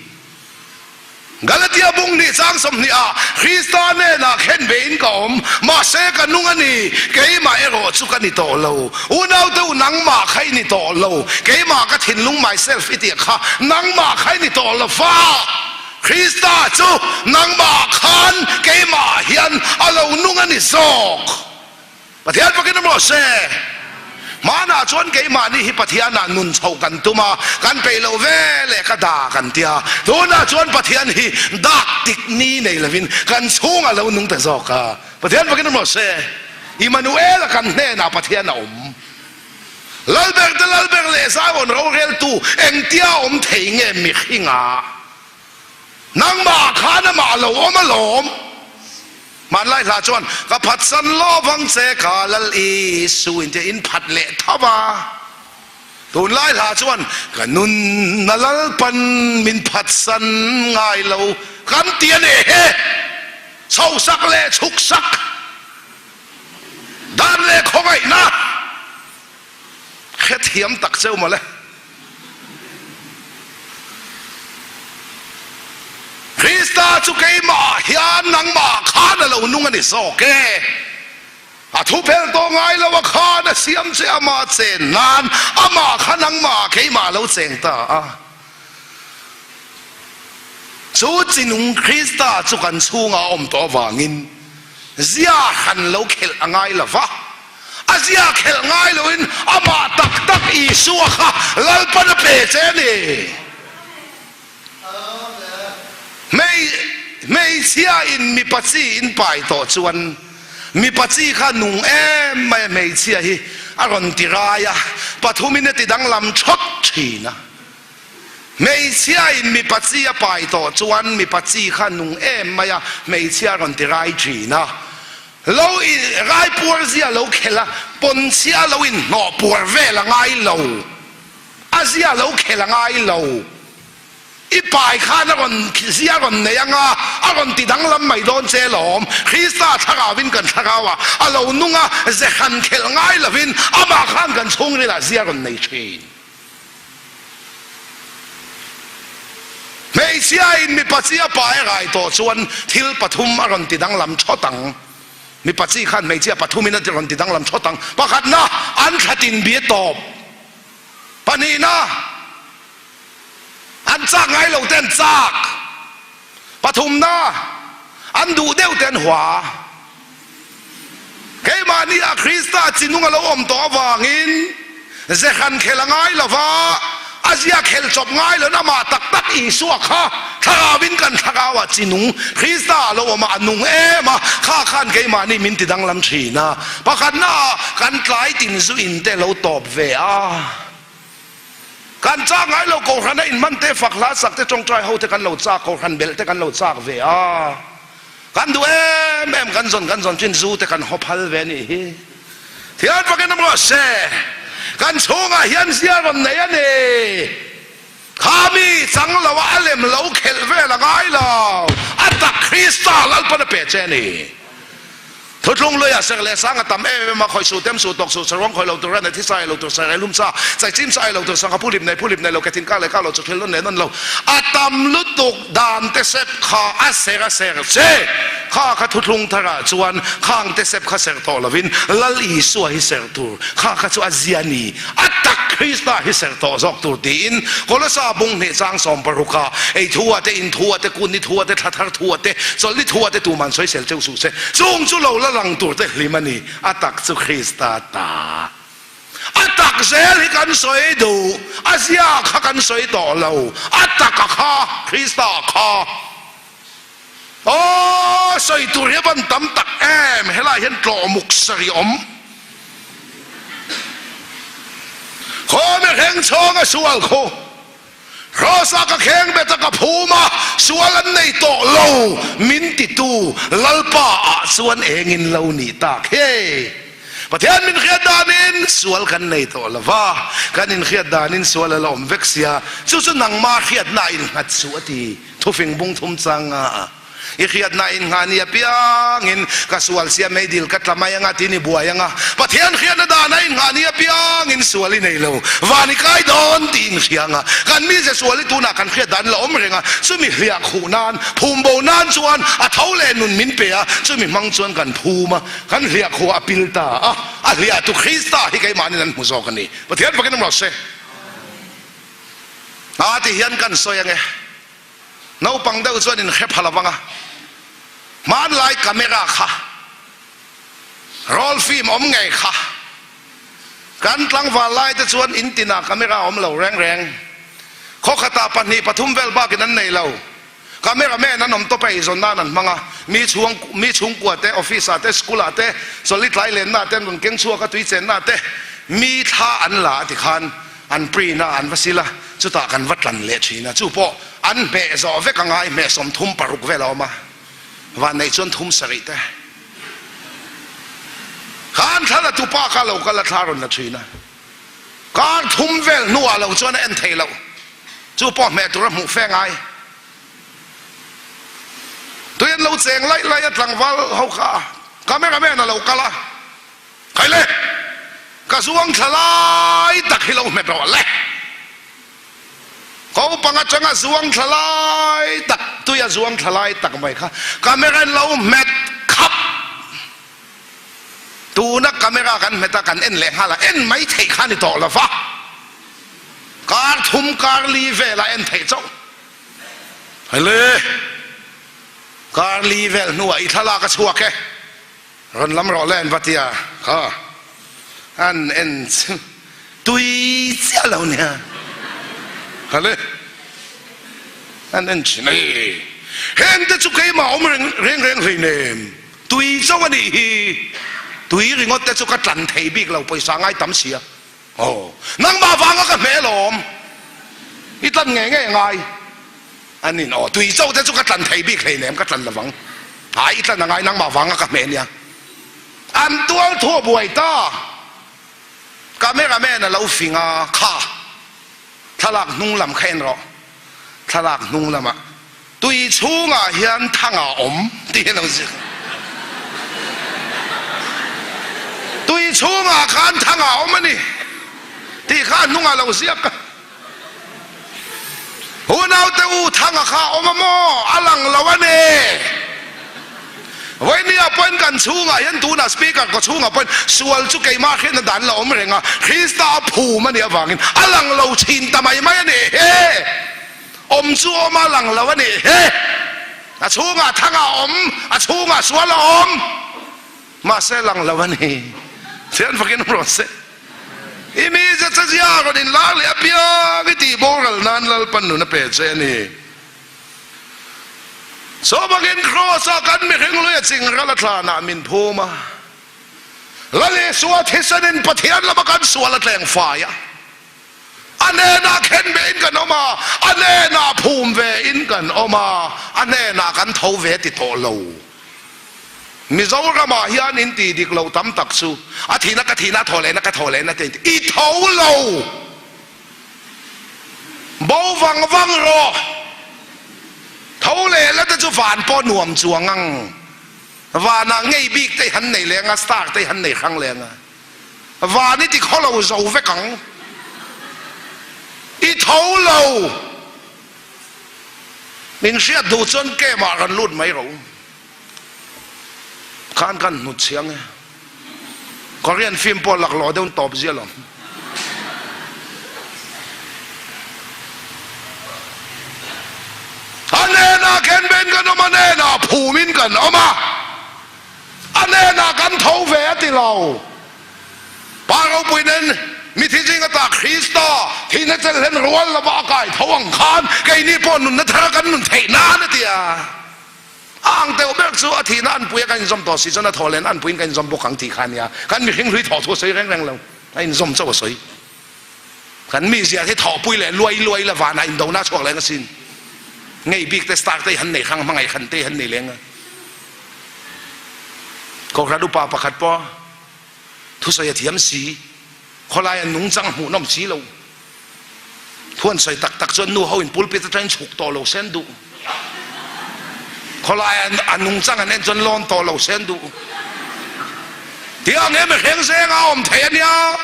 Galatia bung nih chang 20 ah Krista hnenah khen ve in ka awm, mahse ka nung a ni, keimah erawh chu ka ni tawh lo. Unaute u nangmah kha i ni tawh lo, keimah ka thinlung myself i tih kha nangmah kha i ni tawh lo va, Krista chu nangmah khan keimah hian a lo nung a ni zawk. Pathian fakin awm rawh se. Hmanah chuan keimahni hi Pathianah nun chhoh kan tum a, kan peih loh ve leh ka dak an tia. Tunah chuan Pathian hi dak tik ni nei lovin kan chhungah lo nung ta zawk a. Pathian fakin awm rawh se. Immanuel-a kan hnenah Pathian a awm. Lalber te Lalber leh Zion roreltu engtia awm thei nge mihringah? Nangmah khan amah lo awm alawm. Hmanlai hla chuan, Ka phatsan lovang che ka Lal Isu in tia in phat leh tho a. Tunlai hla chuan, Ka nun a Lalpan min phatsan ngai lo kan ti a ni he. Chho sak leh chhuk sak, dan leh khawngaihna hrethiam tak cheu mawle. Krista chu keimah hian nangmah khan a lo nung a ni zawk e. A thu phel tawh ngai lo a khan a siam che amah chen nan amah kha nangmah keimah a lo cheng ta a. Chu chinung Krista chu kan chhungah a awm tawh avangin zia han lo khelh a ngai lo va. A zia khelh ngai loin amah tak tak Isua kha Lalpan a pe che a ni. Hmeichhia in mipa chi in pai tawh chuan mipa chi kha nung em mai a hmeichhia hi a rawn ti rai a, pathumin a ti danglam thawt thin a. Hmeichhia in mipa chi a pai tawh chuan mipa chi kha nung em mai a hmeichhia a rawn ti rai thin a. Lo in rai puar zia lo khelh a, pawn chhia lo in hnawh puar vel a ngai lo. A zia lo khelh a ngai lo. I pai khan a rawn zia rawn nei anga a rawn ti danglam mai dawn che lawm. Krista thlarauin kan thlarau a, a lo nung a, ze han khelh ngai lovin amah khan kan chhungrilah zia rawn nei thin. Hmeichhia in mipa chi a pai rai tawh chuan thil pathum a rawn ti danglam thawt ang. Mipa chi khan hmeichhia pathumin a rawn ti danglam thawt ang. Pakhatna, an thlatin bi tawp. Pahnihna, an chak ngai lo te an chak. Pathumna, an duh deuh te an hua. Keimahni ah Krista chi nung a lo awm tawh avangin ze hran khel a ngai lo va, a zia khel chawp ngai loin amah tak tak Isua kha thlarauin kan thlarau ah chi nung Krista a lo awm a, a nung em a, kha khan keimahni min ti danglam thin a. Pakhatna ah kan tlai tin zu in te lo tawp ve a. Kan chak ngai lo Kohhran a inhman te, fak hla sak te, tawngtai ho te kan lo chak, Kohhran belh te kan lo chak ve a. Kan duh em em, kan zawn kan zawn chin zu te kan haw phal ve anih hi. Thian fakin awm rawh se, kan chhungah hian zia rawn nei a ni. Kha mi chang lo a a lem lo khelh vel a ngai lo. A tak Krista Lalpan a pe che a ni. Thutlung luiah serh leh sang a tam em em a, khawih suh, tem suh, tawk suh, saruang khawih lo tur, ran nei thi sa ei lo tur, sarei lum sa, chaichim sa ei lo tur, sangha phuhlip nei phuhlip nei lo, ke thin kah leh kah lo, chawthil nawn leh nawn lo. A tam lutuk dan te sep kha a ser a ser che. Kha kha thuthlung tharah chuan khang te sep kha ser tawh lovin Lal Isua hi ser tur, kha kha chu a zia ni. A tak Krista hi serh tawh zawk tur tiin Kolosa bung hnih chang sawmparuka ei thua te, in thua te, kun ni thua te, thla thar thua te, chawlh ni thua te tuman sawisel cheu suh se. Chung chu lo la lang tur te hlim a ni. A tak chu Krista ta. A tak zel hi kan sawi duh. A zia kha kan sawi tawh lo. A tak a kha, Krista kha. Aw, sawi tur hi a van tam tak em, helai hian tlawhmuk sarih awm. Khawme hreng chhawng a sual khu, Kross-a ka kheng bet a ka phum a, sual an nei tawh lo min titu Lalpa ah chuan engin lo nih tak he. Pathian min hriat danin sual kan nei tawh lo va, kan inhriat danin sual a la awm vek sia, chu chu nangma hriatna a innghat suh a ti. Thufing bung thum chang a, I hriatna in nghah ni apiangin ka sual sia meidil ka tla mai anga tin i buai anga, Pathian hriatna dana in nghah ni apiangin sual i nei lo, van i kai dawn tih in hria anga, kan mize sual i tunah kan hriat dan la awm reng a, chumi hliah khuh nan, phum bo nan chuan a tho leh nun min pe a, chumi hmang chuan kan phum a, kan hliah khuh a pil ta a, a hliahtu Krista hi keimahnin an hmu zawk a ni. Pathian fakin awm rawh se. A ti hian kan sawi ange. Naupang deuh chuan in hre pha lo vang a. Hmanlai camera kha roll film awm ngei kha. Kan tlangval lai te chuan in tinah camera awm lo reng reng. Khawkhatah pahnih pathum vel bakin an nei lo. Camera man an awm tawp a eizawn nan an hmang a. Mi chhung mi chhungkua te office ah te school ah te chawlh tlai lenna te an rawn keng chhuak a tui chenna te mi thla an la a ti khan An print a, an va sil a, chutah kan va tlan leh thin a, chu pawh an hmeh zawh vek a ngai, hmeh 36 vel a awm a, vanneih chuan thum sarih te khan thla la tupa kha lo kal a thla rawn la thin a, kar thum vel hnuah lo chuan a en thei loh, chu pawh hmeh tur a hmuh fe ngai. Tui an lo cheng laih laih a tlangval ho kha camera man a lo kal a. Khai le! Ka zuang thla lai tak hi lo hmet rawh le! Kopang atanga zuang thla lai tak, tuia zuang thla lai tak mai kha camera in lo hmet khap. Tuna camera kan hmet a, kan en leh nghal a, en mai theih kha ni tawh lo va. Kar thum kar li velah en theih chauh. Khai le! Kar li vel hnuah i thlalak a chhuak e. Rawn lam rawh le an va ti a, kha an en chu tui chiah lo nia, kha le an en thin a, heng te chu keimah awm reng reng reng hleinem, tui chauh a nih hi, tui ringawt te chu ka tlan thei bik lo pawisa ngai tam sia, aw nangmah vanga ka hmel awm i tlan ngei ngei angai. A nin aw, tui chauh te chu ka tlan thei bik hleinem, ka tlan lovang. Ai i tlan angai nangmah vanga ka hmeh nia. An tual thu a buai ta. Camera man a lo fing a, kha thlalak hnung lam kha en rawh. Thlalak hnung lamah tui chhungah hian thang a awm tih hi a lo ziak. Tui chhungah khan thang a awm a ni tih kha a hnungah a lo ziak a. Unaute u Thanga kha awm a maw? A lang lo a ni. Vawinia pawhin kan chhungah hian tunah speaker kaw chhungah pawhin sual chu keimah hriatna dan la awm reng a, Krista a phum a nih avangin a lang lo thin ta mai mai a nih hi. Awm chu awm a lang lo a nih hi. A chhungah Thanga a awm, a chhungah sual a awm. Mahse lang lo a ni. Thian fakin awm rawh se. I mi ze che zia rawn in lar leh apiang i tih boral nan Lalpan nun a pe che a ni. Chawbangin Kraws ah kan mihring lui a ching ral a thlan ah min phum a. Lal Isua thisen in Pathian lama kan sual a tleng fai a. A hnenah khen ve in kan awm a, a hnenah phum ve in kan awm a, a hnenah kan tho ve ti tawh lo. Mizoramah hian in tih dik loh tam tak chu a thihna ka thihna a thaw lehna ka thaw lehna te in ti. I tho lo! Bo vang vang rawh. Tho leh la te chu van pawh nuam chuang ang. Vanah ngei bik te i han nei leng a, star te i han nei hrang leng a. Van i ti khaw lo zo vek ang. I tho lo. Min hriat duh chuan camp ah rawn lut mai rawh u. Khan kan hnut chiang e. Korean film pawh laklawh deuh tawp zia lo. A hnenah khenben kan awm, a hnenah phumin kan awm a, a hnenah kan tho ve a ti lo. Pa ropui nen mithi zinga ta Krista thihna chelhlen rual lova a kai tho ang khan keini pawh nunna thara kan nun theih nan a ti a. A ang deuh ber chu a thihna anpui a kan inzawm tawh si chuan a thawh len anpuiin kan inzawm bawk ang tih kha a nia. Kan mihring hlui thawh thu a sawi reng reng lo, a inzawm chauh a sawi. Kan mizia hi thawhpui leh luai luai la vanah indona a chhuak leng asin. Ngei bik te star te hi han nei hrang hmangaih hran te hi han nei leng a. Kohhran upa pakhat pawh thusawi a thiam si, khawlaia nungchang hmuhnawm si lo. Thu an sawi tak tak chuan nu ho in pulpit atangin chhuk tawh lo se an duh. Khawlai a nungchang an en chuan lawn tawh lo se an duh. Tiang he mihring zeng a awm thei a nia.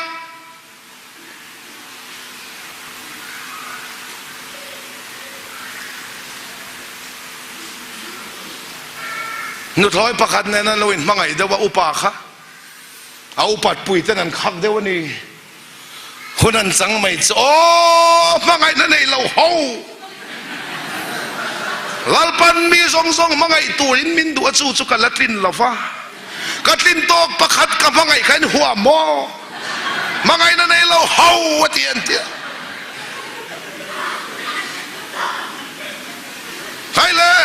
Nuthlawi pakhat nen an lo inhmangaih deuh a, upa kha a upat pui ten an khak deuh a ni. Hun an chang mai chu aw hmangaihna nei lo ho. Lalpan mi zawng zawng hmangaih turin min duh a chu chu ka la tlin lo va. Ka tlin tawk pakhat ka hmangaih kha in huam maw? Hmangaihna nei lo ho a ti an tia. Hai le!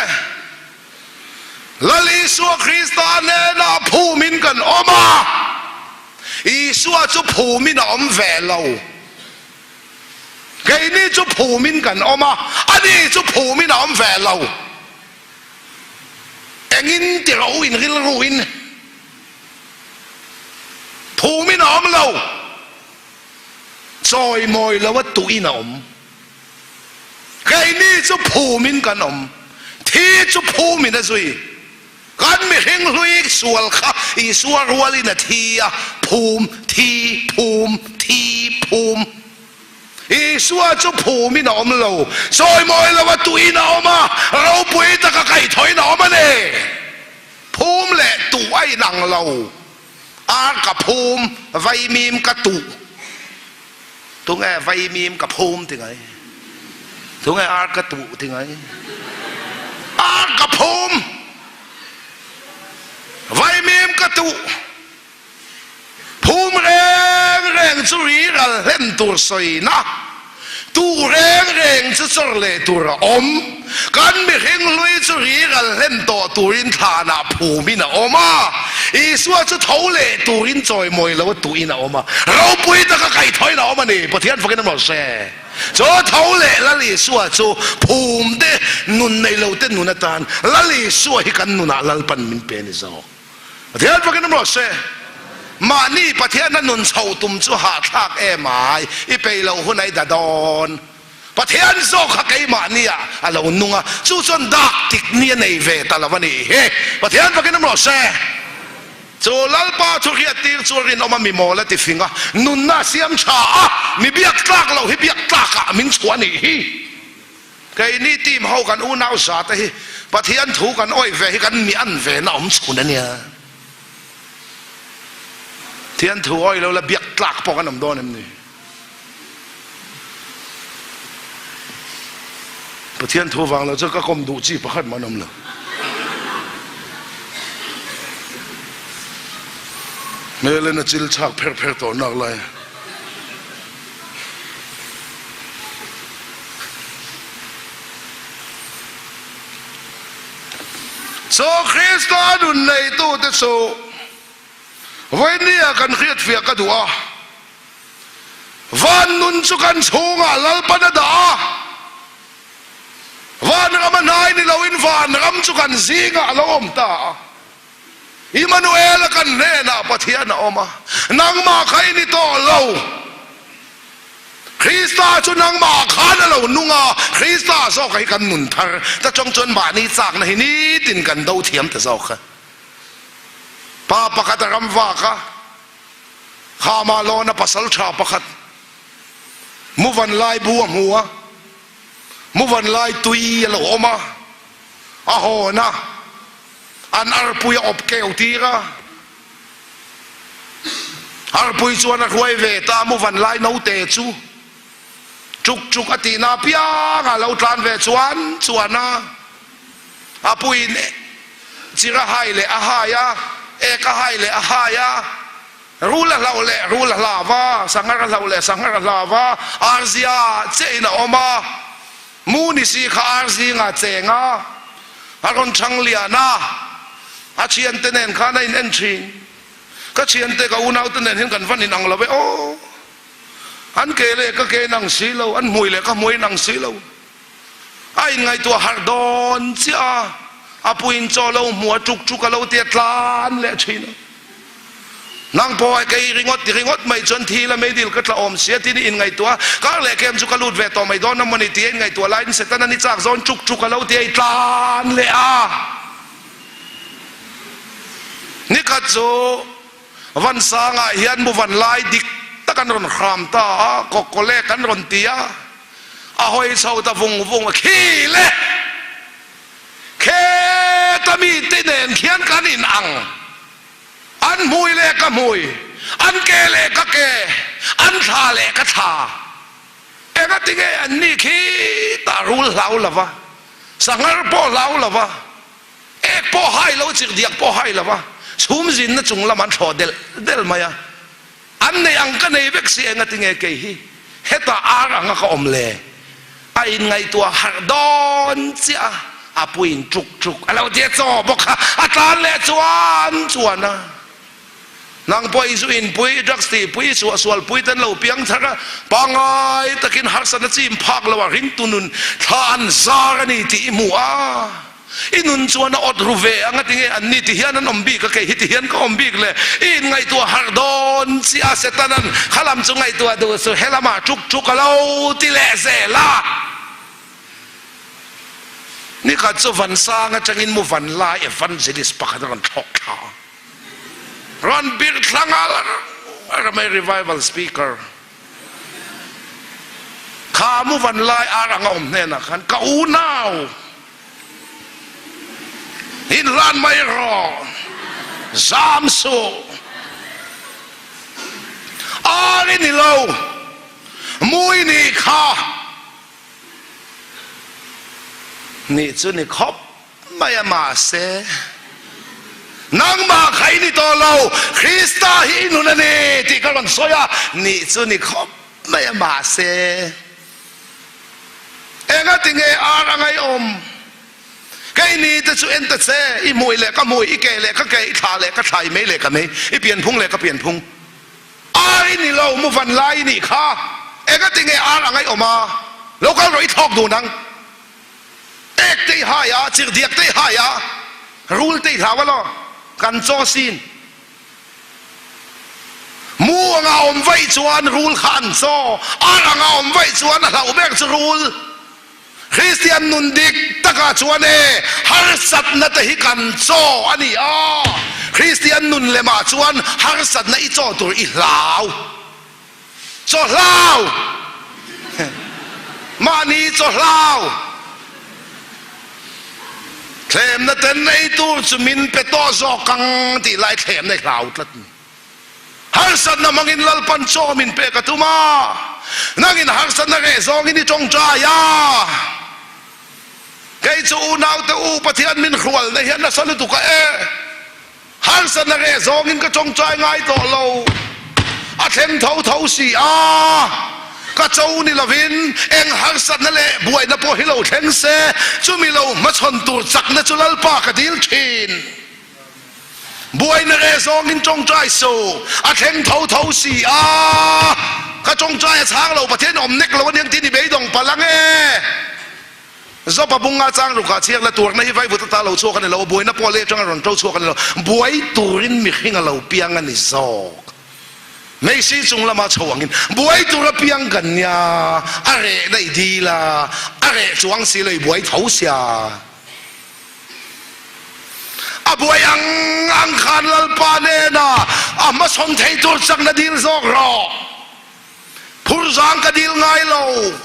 Lal Isua Krista hnenah phumin kan awm a, Isua chu phumin a awm ve lo. Keini chu phumin kan awm a, ani chu phumin a awm ve lo. Engin ti ro in rilruin phumin a awm lo, chawimawi lo a tuhin a awm. Keini chu phumin kan awm, thi chu phumin a zui. Kan mihring hlui sual kha Isua rualin a thi a, phum, thi, phum, thi, phum. Isua chu phumin a awm lo, sawimawi lo a tuin a awm a, ropui taka kaihthawhin a awm a ni. Phum leh tuh a inang lo, ar ka phum, vaimim ka tuh. Tunge vaimim ka phum ti ngai? Tunge ar ka tuh ti ngai? Ar ka phum! Vaimim ka tuh! Phum reng reng chu ri ral hlen tur sawina, tuh reng reng chu chawr leh tur a awm. Kan mihring hlui chu ri ral hlen tawh turin thlanah phumin a awm a, Isua chu tho leh turin chawimawi lo a tuhin a awm a, ropui taka kaihthawhin a awm a ni. Pathian fakin a mawlh se. Chu tho leh Lal Isua chu phum te nun nei lo te nun atan Lal Isua hi kan nunah Lalpan min pe a ni zawk. Pathian fakin a mawlh se. Mahni Pathiana nun chhoh tum chu hahthlak em ai, i peih loh hun a i da dawn. Pathian zawk kha keimahni ah a lo nung a, chu chuan dak tik ni a nei ve ta lo a nih hi. Pathian fakin awm rawh se. Chu Lalpa thu hriattir chu a rinawm a, mi mawl a ti fing a, nunna a siam tha a, mi biak tlak loh hi biak tlak ah min chhuah a nih hi. Keini team ho kan unau za te hi Pathian thu kan awih ve hi kan mi an ve na awm chhun a nia. Pathian thu awih lo la biak tlak pawh kan awm dawn em ni? Pathian thu vang lo chu ka kawm duh chi pakhat mah an awm lo. Hmel in a chil chhak pher pher tawh nak lai. Chu Krista nun neitute chu vawinia kan hriatfiah ka duh a. Van nun chu kan chhungah Lalpan a dah a, vanram a hnai ni loin vanram chu kan zingah a lo awm ta a. Immanuel-a kan hnenah Pathian a awm a, nangmah kha i ni tawh lo. Krista chu nangmah khan a lo nung a, Krista zawk hi kan nun thar ta chawng chuan mahni chakna hi nitin kan do thiam ta zawk a. Pa pakhat a ram vak a, Khama lawna pasal tha pakhat Muvan lai bu a hmu a, Muvan lai tui a lo awm a, a hawn a, an arpui a awp keu tir a. Arpui chuan a hruai ve ta a, Muvan lai naute chu chuk chuk a tihna apiang a lo tlan ve chuan chuan a, a puiin chir a hai leh a hai a, ek a hai leh a hai a, rul a hlauh leh rul a hlau va, sanghar a hlauh leh sanghar a hlau va, arzia chiahin a awm a, mu ni si kha ar zingah cheng a, a rawn chhang lian a, a thiante nen khan a in en thin. Ka thiante ka unaute nen hian kan van inang lo e aw, an ke leh ka ke inang si lo, an hmui leh ka hmui inang si lo. A inngaihtuah harh dawn chiah a, a puiin chaw lo hmu a tuk tuk a lo tia tlan leh thin a. Nang pawh kei ringawt ti ringawt mai chuan thi la meidil ka tla awm sia tin i inngaihtuah a, kar leh kem chu ka lut ve tawh mai dawn a mawni tia inngaihtuah laiin Setana ni chak zawn tuk tuk a lo tia i tlan leh a. Nikhat chu Vansangah hian Muvanlai dik tak an rawn hram ta a, Kawkawlek an rawn ti a. A hawi chho ta vung vung a, Khi le! Kheta mite nen khian kan in ang. An hmui leh ka hmui, an ke leh ka ke, an thla leh ka thla. Engatinge an ni khi tah rul hlau lo va, sanghar pawh hlau lo va, ek pawh hai lo, chirhdiak pawh hai lo va, chhum zinna chung lam an thlawh del del mai a. An nei ang ka nei vek si engatinge kei hi hetah ar anga ka awm le? A inngaihtuah harh dawn chiah a, a puiin tuk tuk a lo tia chaw bawk kha a tlan leh chuan chuan a. Nang pawh i zu inpui, drugs tihpui, i suahsualpui te an lo piang thar a, pangai takin harsatna chim phak lo a ringtu nun thla an zar a ni tih i hmu a. I nun chuan a awt ru ve ang a tinge an ni ti hian an awm bik a, kei hi ti hian ka awm bik le. I inngaihtuah harh dawn chiah a, Setanan kha lam chu ngaihtuah duh suh, he lamah tuk tuk a lo ti leh zel a. Nikhat chu Vansang atangin mu Vanlai evangelist pakhat a rawn thlawk thla a, rawn bir thla nghal a, ramai revival speaker. Kha mu van lai ar anga awm hnenah khan ka unau inhlan mai rawh, zam suh, ar i ni lo, mu i nih kha, nih chu ni khawp. Mai a mahse, nangmah kha i ni tawh lo, Krista hi i nun a ni tih ka rawn sawi a, nih chu ni khawp mai a mahse, engati nge ar a ngaihawm? Kei ni te chu en ta che, i hmui leh ka hmui, i ke leh ka ke, i thla leh ka thla, i mei leh ka mei, i pianphung leh ka pianphung. Ar i ni lo, mu van lai i nih kha, engati nge ar a ngaihawm a? Lo kal rawh i thlawk dun ang. Ek te i hai a, chirhdiak te i hai a, rul te i hlau a law, kan chaw sin. Mu anga awm vaih chuan rul kha an chaw, ar anga awm vaih chuan a hlauh ber chu rul. Kristian nun dik takah chuan e, harsatna te hi kan chaw a ni a, Kristian nun lemah chuan harsatna i chaw tur i hlau. Chaw hlau! Mahni chaw hlau! Thlemna ten ei tur chu min pe tawh zawk ang tih lai thlemna i hlau tlat ni. Harsatna hmangin Lalpan chaw min pek a tum a, nangin harsatna reh zawngin i tawngtai a. Kei chu unaute u Pathian min hrualna hian nasa lutuk a e. Harsatna reh zawngin ka tawngtai ngai tawh lo, a thleng tho tho si a, ka cho ni lovin eng harsatna leh buaina pawh hi lo thleng se, chumi lo hmachhawn tur chakna chu Lalpa ka dil thin. Buaina reh zawngin tawngtai suh, a thleng tho tho si a, ka tawngtai a chhang lo, Pathian awm nek lo aniang tih ni beidawng palh ang e. Zopa bunga chang rukah chhiak la tuarna hi vaivut ata lo chhuak a ni lo, buaina pawh leh atanga rawn to chhuak a ni lo, buai turin mihring a lo piang a ni zawk. Meisi chung lama chho angin buai tur apiang kan nia, a reh daih dil a, a reh chuang si lo i buai tho sia. A buai ang ang khan Lalpa nena a hmasawn thei tur chakna dil zawk rawh. Phur zang ka dil ngai lo.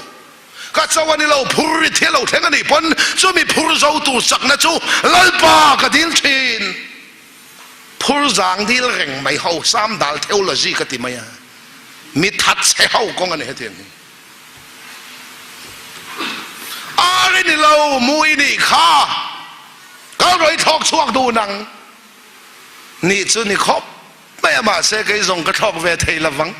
Ka cho a ni lo, phur ri thil lo thleng a nih pawn chumi phur zo tur chakna chu Lalpa ka dil thin. Phur zang dil reng mai ho Sam dal theology ka ti mai a, mi that chhe ho kawng a ni hetiang hi. Ar i ni lo, mu i nih kha, kal rawh i thlawk chhuak dun ang. Nih chu ni khawp mai a, mahse kei zawng ka thlawk ve thei lovang.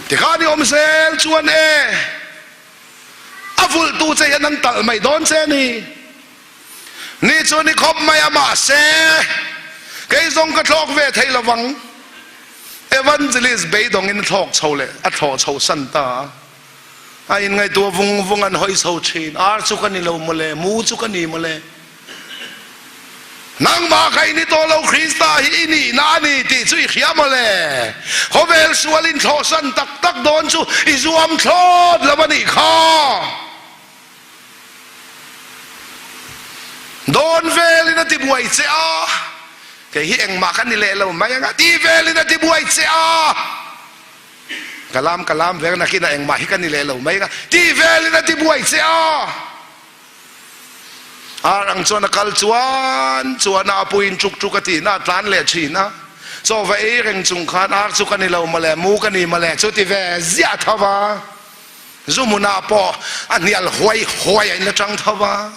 Tikhan i awm zel chuan e, a vulhtu che hian an talh mai dawn che a ni. Ni chu ni khawp mai a, mahse kei zawng ka thlawk ve thei lovang. Evangelist beidawngin a thlawk chho leh a thlawh chho san ta a. A inngaihtuah vung vung an hawi chho thin. Ar chu ka ni lo mawle, mu chu ka ni mawle. Nangmah kha i ni tawh lo, Krista hi i nihna a ni tih chu i hria mawle. Khawvel sual inthlawhsan tak tak dawn chu i zuam thlawt lo a nih kha. Dawn velin a ti buai che a, kei hi engmah ka ni leh lo mai ang a ti velin a ti buai che a. Ka lam ka lam vek nakin a engmah hi ka ni leh lo mai ang a ti velin a ti buai che a. Ar ang chuan a kal chuan chuan a apuiin tuk tuk a tihna a tlan leh thin a. Chaw va ei reng chung khan ar chu ka ni lo mawle, mu ka ni mawle chu ti ve ziah tho va. Zu hmunah pawh a hnial huai huai a in la tang tho va.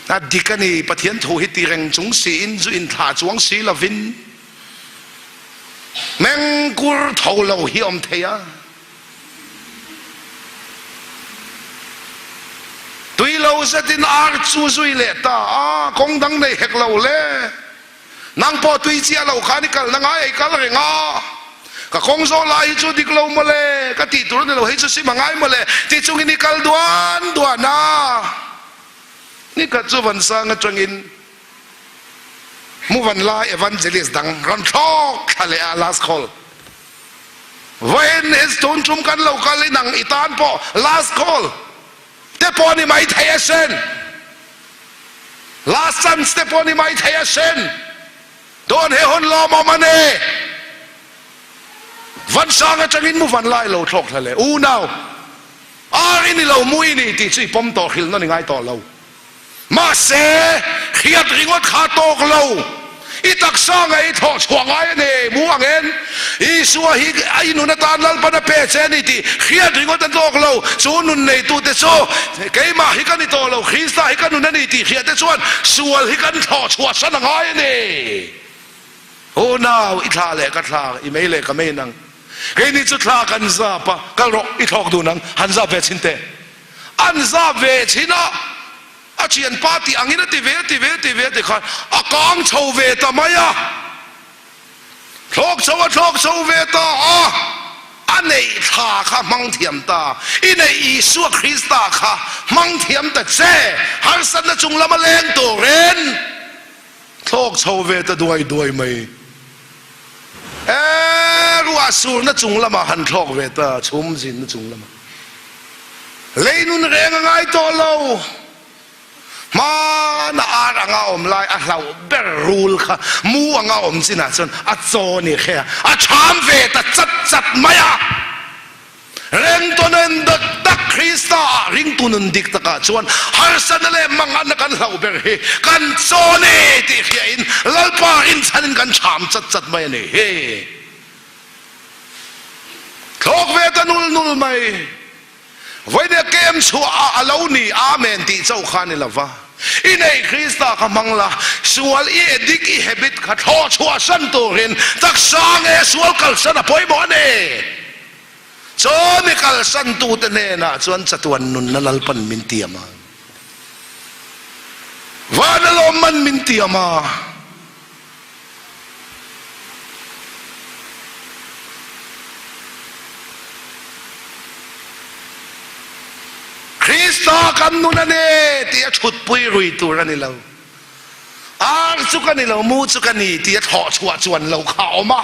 A dik a ni, Pathian thu hi ti reng chung siin zu inthlah chuang si lovin mengkur tho lo hi awm thei a. Tui lo zetin ar chu zui leh ta a, kawng dang nei hek lo le. Nang pawh tui chiah lo khan i kalna ngai a i kal reng a, ka kawng zawh lai hi chu dik lo mawle, ka tih tur a ni lo, hei chu sim a ngai mawle ti chungin i kal duan duan a. Nikhat chu Vansang atangin Muvanlai Evangelist dang rawn thlawk thla leh a, last call. Vawiin is tun tum kan lo kal inang i tan pawh last call te pawh ni mai thei asin. Last chance te pawh ni mai thei asin. Dawn he hun lawmawm a ni. Vansang atangin mu van lai lo thlawk hla le. Unau, ar i ni lo, mu i ni tih chu i pawm tawh hrilhna ni ngai tawh lo. Mahse, hriat ringawt kha tawk lo. I taksa nge i thlawh chhuah ngai a ni? Mu angin, Isua hi i nun atan Lalpan a pe che a ni tih hriat ringawt a tawk lo. Chu nun neitute chu keimah hi ka ni tawh lo, Krista hi ka nun a ni tih hriate chuan sual hi kan thlawh chhuah san a ngai a ni. Unau, i thla leh ka thla, i mei leh ka mei nang. Keini chu thla kan zap a, kal rawh, i thlawk dun ang, han zap ve chhin teh. An zap ve chhin a, a thianpa tih angin a ti ve, a ti ve, a ti ve ti khan a kang chho ve ta mai a. Thlawk chho a thlawk chho ve ta a, a neih thla kha hmang thiam ta. I neih Isua Krista kha hmang thiam ta che, harsatna chung lama leng turin thlawk chho ve ta duai duai mai. E, ruah surna chung lamah han thlawk ve ta, chhum zinna chung lamah. Leinun reng a ngai tawh lo. Hmana ar anga awm lai a hlauh ber rul kha mu anga awm chinah chuan a chaw ni khe a, a cham ve ta chat chat mai a. Rengtunen dik tak Krista ah ringtu nun dik takah chuan harsatna leh manganna kan hlauh ber hi kan chaw ni tih hriain Lalpa rinchhanin kan cham chat chat mai a ni hi. Thlawk ve ta nul nul mai. Vawinia kem chhuah ah a lo ni Amen tih chauh kha ni lova. I neih Krista kha hmang la, sual i edik i habit kha thlawh chhuah san turin taksa nge sual kalsan a pawimawh a ni. Chaw mi kalsan tute hnenah chuan chatuan nunna Lalpan min tiam a, vana lawmman min tiam a. Krista kan nun a ni tih a chhutpui rui tur a ni lo. Ar chu ka ni lo, mu chu ka ni tih a thlawh chhuah chuan lo kha a awm a.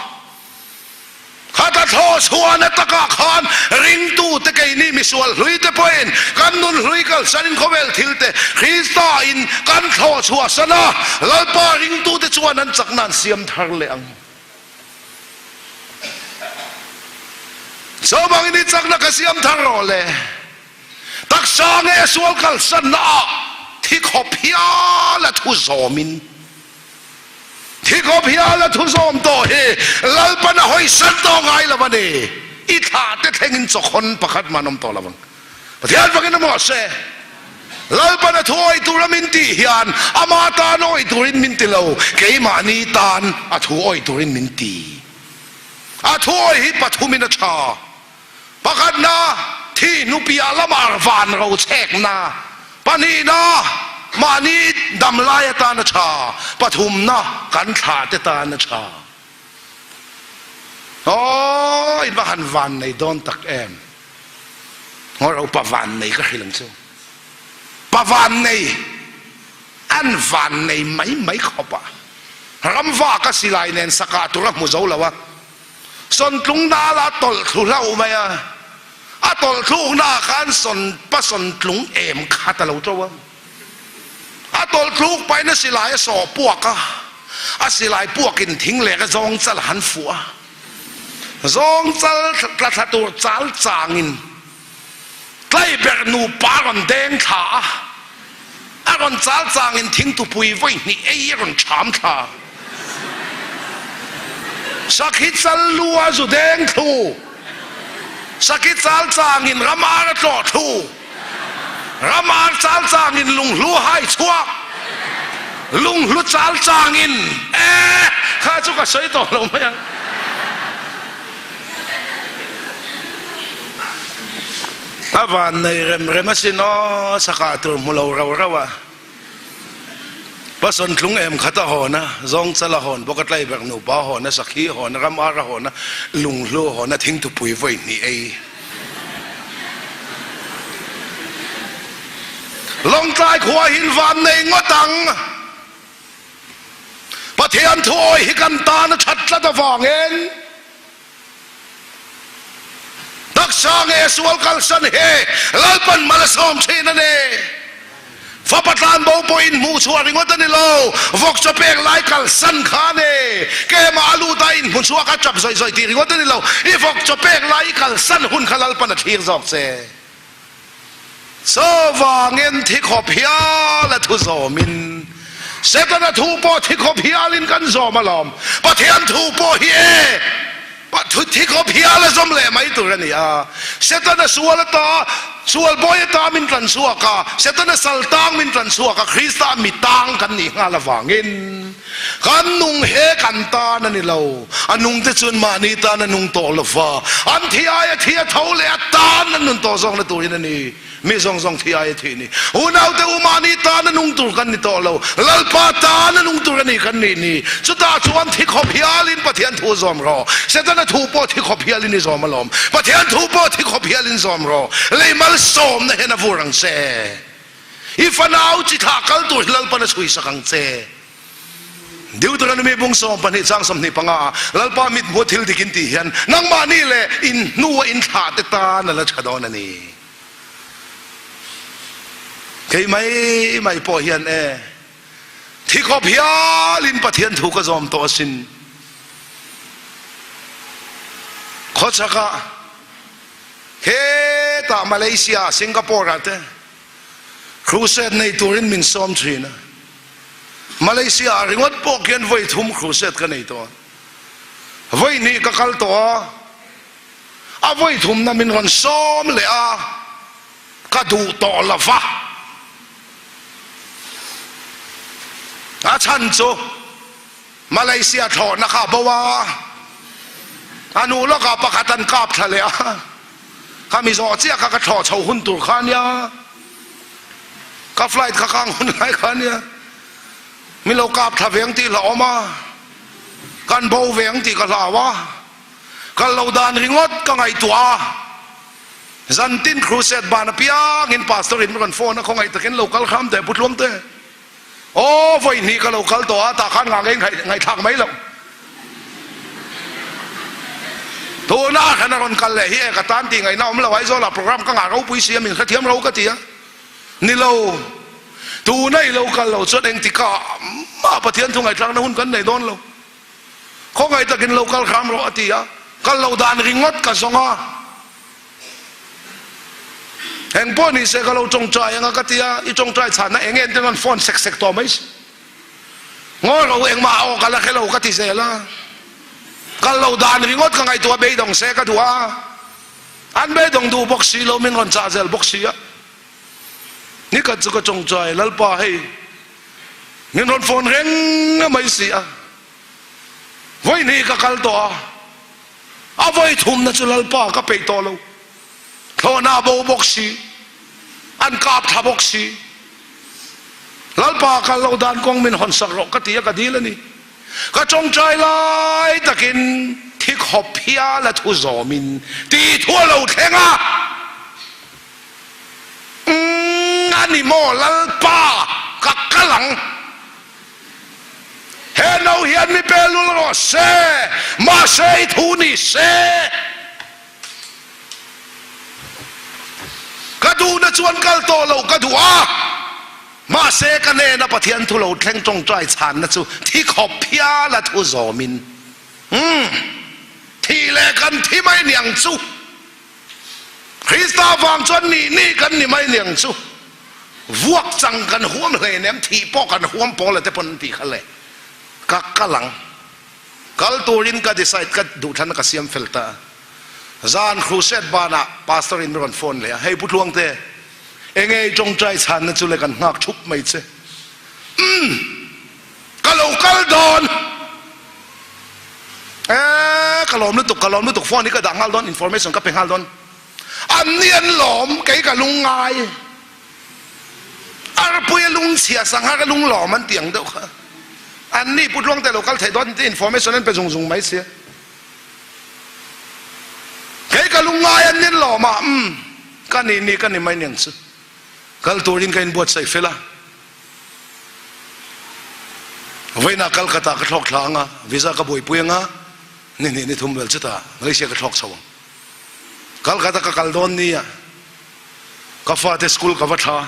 Khata thlawh chhuahna takah khan ringtute keini misual hluite pawhin kan nun hlui kalsanin khawvel thilte Krista in kan thlawh chhuahsan a, Lalpa ringtute chuan an chakna an siam thar leh ang. Chuvangin i chakna ka siam thar rawh le. Taksa nge sual kalsanna ah thi khawp hial a thu zawmin. Thi khawp hial a thu zawm tawh hi Lalpan a hawisan tawh ngai lo a ni. I thlah te thlengin chawkhawn pakhat mah an awm tawh lo ang. Pathian fakin a mawh se. Lalpan a thu awih tura min tih hian ama tan awih turin min ti lo, keimahni tan a thu awih turin min ti. A thu awih hi pathumin a tha. Pakhatna, thi hnupiah lamah van ro chhekna. Pahnihna, mahni damlai atan a tha. Pathumna, kan thlahte tan a tha. Aw, in va han van nei dawn tak em. Ngawi ro, pa van nei ka hrilh ang chu. Pa van nei, an van nei mai mai khawp a. Ramva ka silai nen sakah tur a hmu zo lo a. Sawntlung dal a tawlh thlu hlauh mai a, a tawlh thlukna ah khan sawn pa sawntlung em khat a lo to a. A tawlh thluk pahin a silai a sawh puak a, a silai puakin thing leh a zawng chal a han fuh a. Zawng chal tla thla tur chal changin tlaiberh nupa a rawn deng thla a, a rawn chal changin thingtupui vawi hnih ei a rawn ṭham thla. Sakhi chal lu a zu deng thlu, sakhi chal changin ram ar a tlawh thlu, ram ar chal changin lunghlu a hai chhuak, lunghlu chal changin eh kha chu ka sawi tawh lo mai ang. A van nei rem rem asin aw, sakah tur hmu lo rau rau a. Pasawn tlung em khat a hawn a, zawng chal a hawn bawk a, tlaiberh nupa a hawn a, sakhi a hawn a, ram ar a hawn a, lunghlu a hawn a, thingthupui vawi hnih ei. Lawngtlai khua hin van nei ngawt ang. Pathian thuawi hi kan tan a that tlat avangin Taksa nge sual kalsan he Lalpan mal a sawm thin a ni. Fapa tlan bo pawhin hmuh chhuah ringawt a ni lo, vawk chaw pek lai kalsan kha a ni. Kemah a lut a inhmu chhuak a tap zawih zawih tih ringawt a ni lo, i vawk chaw pek lai i kalsan hun kha Lalpan a thlir zawk che. Chuvangin thi khawp hial a thu zawmin, Setana thu pawh thi khawp hialin kan zawm alawm. Pathian thu pawh hi e, thi khawp hial a zawm leh mai tur a ni a. Setana sual ata, sual bawi ata min tlan chhuak a, Setana sal tang min tlan chhuak a, Krista mi tang kan nih nghal avangin kan nung he kan tan a ni lo. A nung te chuan mahni tan a nung tawh lo va, an thi aia thi a tho leh a tan an nun tawh zawkna turin a ni. Mi zawng zawng thi aia thih ni. Unaute u mahni tan a nung tur kan ni tawh lo, Lalpa tan a nung tur a ni kan nih ni. Chutah chuan thi khawp hialin Pathian thu zawm rawh. Setana thu pawh thi khawp hialin i zawm alawm. Pathian thu pawh thi khawp hialin zawm rawh. Lei malsawmna hian a vur ang che. I fanau chi thlah kal tur hi Lalpan a chhuisak ang che. Deuteronomy bung 12 chang 25 ah Lalpa mithmuh thil dik in tih hian nangmahni leh in hnua in thlah te tan a la tha dawn a ni. Kei mai mai pawh hian e thi khawp hialin Pathian thu ka zawm tawh asin. Khawchhakah hetah Malaysia, Singapore ah te Crusade nei turin min sawm thin a. Malaysia ah ringawt pawh khian vawi thum crusade ka nei tawh a. Vawi hnih ka kal tawh a, a vawi thumna min rawn sawm leh a, ka duh tawh lo va. A chhan chu Malaysia thlawhna kha a bo a, a hnu lawkah pakhat an kap thla leh a. Kha mi zawh chiah kha ka thlawh chho hun tur kha ania, ka flight kha kang hun lai kha ania, min lo kap thla veng tih hla awm a, kan bo veng tih ka hlau a, kal lo dan ringawt ka ngaihtuah a, zantin crusade ban apiangin pastor in min rawn phone a, khawngaih takin lo kal hram teh Pu Tluangte. Aw, vawi hnih ka lo kal tawh a, tah khan ngah ngei ngaihthlak mai loh. Tuna a hran a rawn kal leh hi e ka tan tih ngaihna awm lo, Aizawlah program ka ngah ropui si a, min hrethiam ro ka ti a. Ni lo, tuna i lo kal lo chuan engtikah mah Pathian thu ngaihthlakna hun kan nei dawn lo. Khawngaih takin lo kal hram rawh a ti a, kal lo dan ringawt ka zawng a. Eng pawh ni se ka lo tawngtai anga ka ti a, i tawngtai chhanna eng eng te rawn phone sek sek tawh mai si. Ngawi ro engmah aw ka la hre lo ka ti zel a. Kal lo dan ringawt ka ngaihtuah beidawng se ka duh a, an beidawng duh bawk si lo min rawn chah zel bawk si a. Nikhat chu ka tawngtai, Lalpa hei min rawn phone reng a mai si a, vawihnih ka kal tawh a, A vawi thumna chu Lalpa ka peih tawh lo. Thlawhna a bo bawk si, an kap thla bawk si. Lalpa kal lo dan kawng min hawn sak rawh ka ti a, ka dil a ni. Ka tawngtai lai takin thi khawp hial a thu zawmin tih thu a lo thleng a. Umm a ni maw Lalpa ka kal ang. He no hian mi pe lul rawh se, mahse i thu ni se. Ka duhna chuan kal tawh loh ka duh a, mahse ka hnena Pathian thu lo thleng tawngtai chhanna chu thi khawp hial a thu zawmin, umm, thih leh kan thi mai niang chu. Krista vang chuan nih nih kan ni mai niang chu. Vuak chang kan huam hle nem, thih pawh kan huam pawl a te pawn an tih kha le. Ka kal ang. Kal turin ka decide, ka duhthlanna ka siam fel ta. Zan crusade banah pastor in mi rawn phone leh a, hei Pu Tluangte, enge i tawngtai chhanna chu le kan nghak thup mai che. Umm! Ka lo kal dawn. Eee ka lawm lutuk, ka lawm lutuk, phone hi ka dah nghal dawn, information ka pe nghal dawn. An ni an lawm, kei ka lung ngai. Arpui a lung chhia, sangha ka lung lawm an ti ang deuh kha. An ni Pu Tluangte lo kal theih dawn tih information an pe zung zung mai sia. Kei ka lung ngai an ni an lawm a, umm ka ni ni ka ni mai niang chu. Kal turin ka inbuatsaih fel a. Vawiinah Calcutta ka thlawk thla anga, visa ka buaipui anga, ni hnih ni thum vel chutah Malaysia ka thlawk chho ang. Calcutta ka kal dawn nia, ka fate school ka va thla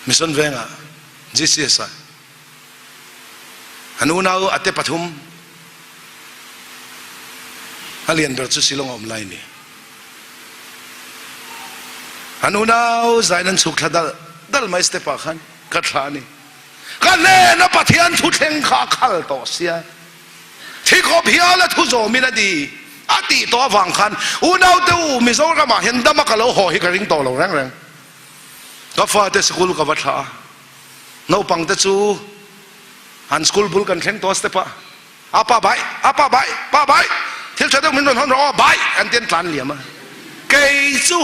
Mission Vengah, GCS ah. An unau a te pathum, a lian ber chu Shillong a awm lai ni. An unau zain an chhuk thla dal dal mai step ah khan ka thla a ni. Ka hnena Pathian thu thleng kha a khal tawh sia. Thi khawp hial a thu zawmin a di a tih tawh avang khan unau te u Mizoram ah hian dama ka lo haw hi ka ring tawh lo reng reng. Ka fate sikul ka va thla a, naupang te chu an school bul kan thleng tawh a step ah a pa bai a pa bai pa bai thil tha deuh min rawn hawn rawh aw bai an ti an tlan liam a kei chu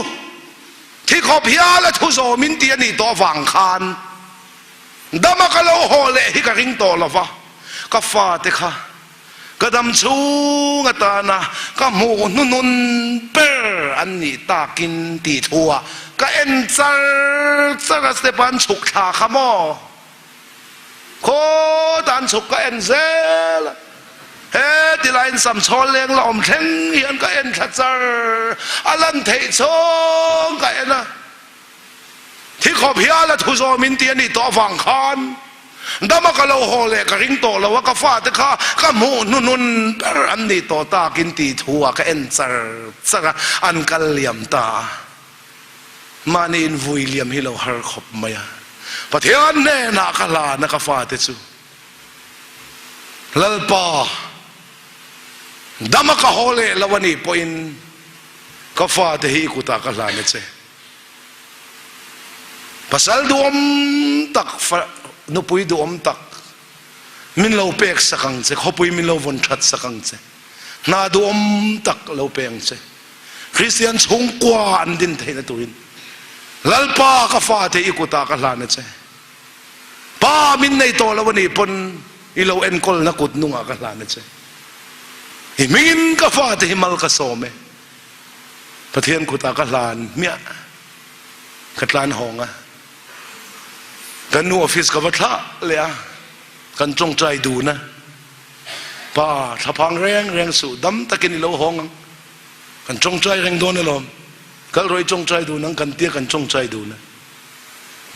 thi khawp hial a thu zawm in ti a nih tawh avang khan dama ka lo haw leh hi ka ring tawh lova ka fate kha Ka dam chhung atana ka hmuh hnunun ber an nih takin tih thuah ka en char char a, step a an chhuk thla kha maw? Khawtah an chhuk ka en zel a, he tilaiin sam chhawl leng la awm thleng hian ka en thla char, a lan theih chhawng ka en a. Thi khawp hial a thu zawm in ti a nih tawh avang khan dama ka lo haw leh ka ring tawh lo a, ka fate kha ka hmuh hnuhnun ber an nih tawh takin tih thu ah ka en char char a, an kal liam ta a. Mahni in vui liam hi lo har khawp mai a, Pathian hnenah ka hlan a ka fate chu Lalpa dama ka haw leh lo a nih pawhin ka fate hi i kutah ka hlan a che. Pasal duhawm tak, nupui duhawm tak min lo pek sak ang che, khawpui min lo vawn that sak ang che, hna duhawm tak lo pe ang che. Kristian chhungkua an din theihna turin Lalpa ka fate i kutah ka hlan a che. Pa min nei tawh lo a nih pawn i lo enkawlna kut nungah ka hlan a che. I hmingin ka fate hi mal ka sawm e. Pathian kutah ka hlan hmiah, ka tlan hawng a. Kan nu office ka va thlah leh a, kan tawngtai dun a, Pa, thlaphang reng reng suh, dam takin i lo hawng ang, kan tawngtai reng dawn alawm, kal rawh i tawngtai dun ang kan tia kan tawngtai dun a.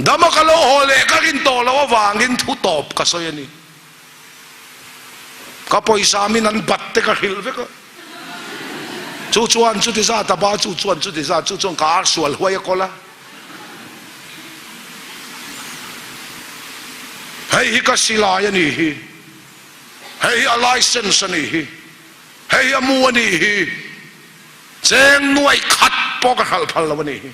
Dama ka lo haw leh ka rin tawh loh avangin thu tawp ka sawi a ni. Ka pawisa min an bat te ka hrilh vek a. Chu chuan chuti zat a ba, chu chuan chuti zat, chu chuan ka ar sual huai a kawl a. Hei hi ka silai a nih hi, hei hi a license a nih hi, hei hi a mu a nih hi, cheng nuaih khat pawh ka hralh phal lo a nih hi.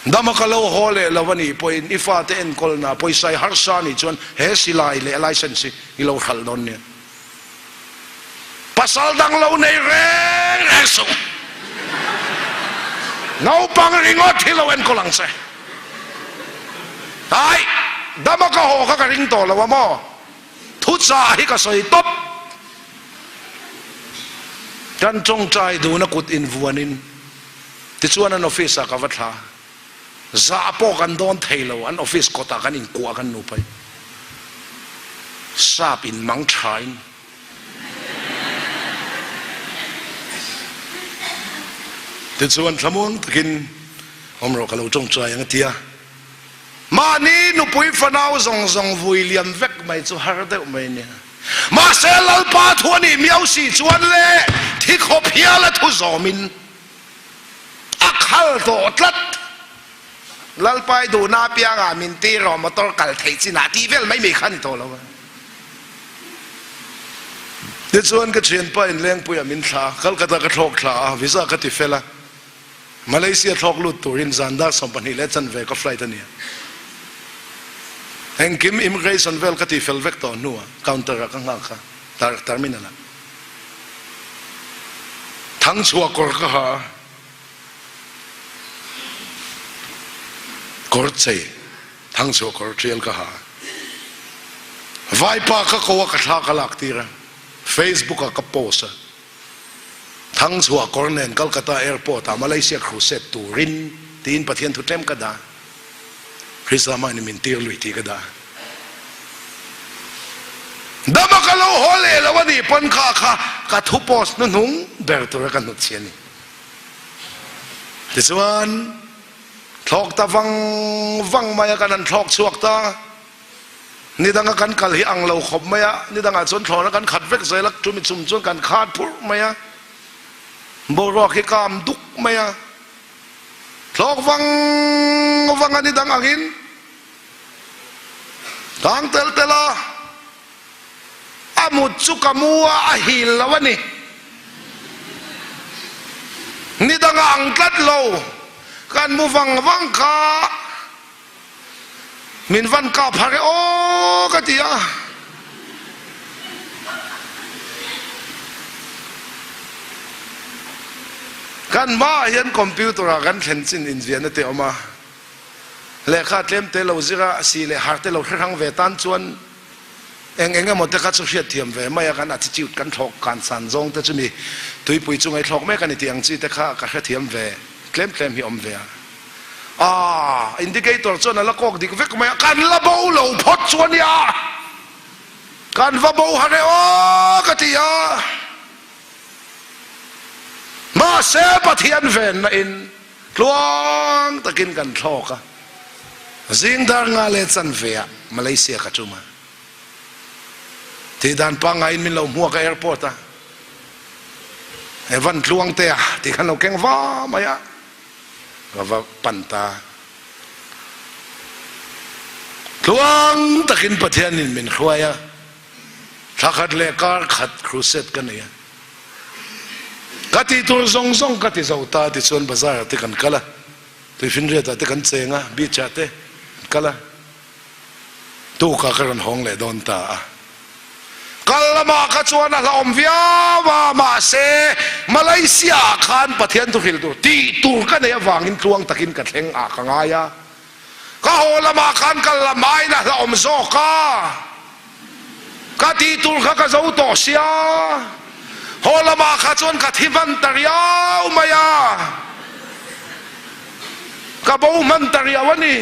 Dama ka lo haw leh lo a nih pawhin i fate enkawlna pawisa i harsa a nih chuan he silai leh a license hi i lo hralh dawn nia. Pasal dang lo nei reng reng suh. Naupang ringawt hi lo enkawl ang che. Ai, dama ka haw kha ka ring tawh lo a maw? Thuchah hi ka sawi tawp. Kan tawngtai duna kut invuanin tichuan an office ah ka va thla. Zah pawh kan dawn thei lo, an office kawtah kan inkuah kan nupa in sap in mang tha in. Tichuan thlamuang takin awm rawh ka lo tawngtai ang a ti a. Mahni nupui fanau zawng zawng vui liam vek mai chu har deuh mai nia. Mahse Lalpa thu a nih miau si chuan le thi khawp hial a thu zawmin a khal tawh tlat. Lalpa i duhna apiangah min ti rawh motor kal theih chinah tih vel mai mai kha a ni tawh lo a. Tichuan ka thianpa inlengpuiah min thla a, Calcutta ka thlawk thla a, visa ka ti fel a. Malaysia thlawk lut turin zan dar 12 leh chanve ka flight a nia. Engkim immigration vel ka tihfel vek tawh hnuah counter ah ka nghak kha, terminal ah. Thangchhuah kawr ka ha a, kawr chei thangchhuah kawr tial ka ha a. Vaipa ka ko a ka thla ka lak tir a, Facebook ah ka post a. Thangchhuah kawr nen Calcutta Airport ah Malaysia crusade turin tiin Pathian thu tlem ka dah. Krista hmain min tir lui tih ka dah. Dama ka lo haw leh lo a nih pawn kha kha ka thu post hnuhnung ber tura ka hnut chhi a ni. Tichuan thlawk ta vang vang mai a kan han thlawk chhuak ta. Ni danga kan kal hi ang lo khawp mai a, ni dangah chuan thlawhna kan khat vek zel a, chumi chum chuan kan khat phurh mai a, boruak hi kam duk mai a, thlawk vang vang a ni dang angin tang tel tel a, a mut chu ka mu a, a hil lo a ni. Ni danga ang tlat lo, kan mu vang vang kha. Min van kap har e aw ka ti a. Kan hmaah hian computer ah kan thlen chin inziahna te a awm a. Lehkha tlem te lo zir a, si leh har te lo hre hrang ve tan chuan eng eng emaw te kha chu hriatthiam ve mai a, kan attitude kan thlawk kan san zawng te chu mi tuipui chunga i thlawk mek a ni tih ang chi te kha ka hrethiam ve tlem tlem hi a awm ve a. Aaa, indicator chuan a la kawk dik vek mai a, kan la bo lo phawt chu a nia, kan va bo har e aw ka ti a, mahse Pathian venna in tluang takin kan thlawk a, zing dar nga leh chanve ah Malaysia ka tum a, tih dan pangngai in min lo hmuak a airport a, Evan Tluangtea tih khan lo keng va mai a. Ka va pan ta. Tluang takin Pathianin min hruai a, thla khat leh kar khat crusade ka nei a. Ka tih tur zawng zawng ka ti zo ta tichuan bazar ah te kan kal a, tuifinriat ah te kan cheng a, beach ah te kan kal a. Tukah ka rawn hawng leh dawn ta a. Kal lamah kha chuan a hlauhawm viau a, mahse Malaysia ah khan Pathian thu hrilh tur tih tur ka neih avangin tluang takin ka thleng ah ka ngai a. Ka haw lamah khan kal lam aiin a hlauhawm zawk a. Ka tih tur kha ka zo tawh sia. Haw lamah kha chuan ka thi hman ta riau mai a. Ka bo hman ta riau a ni.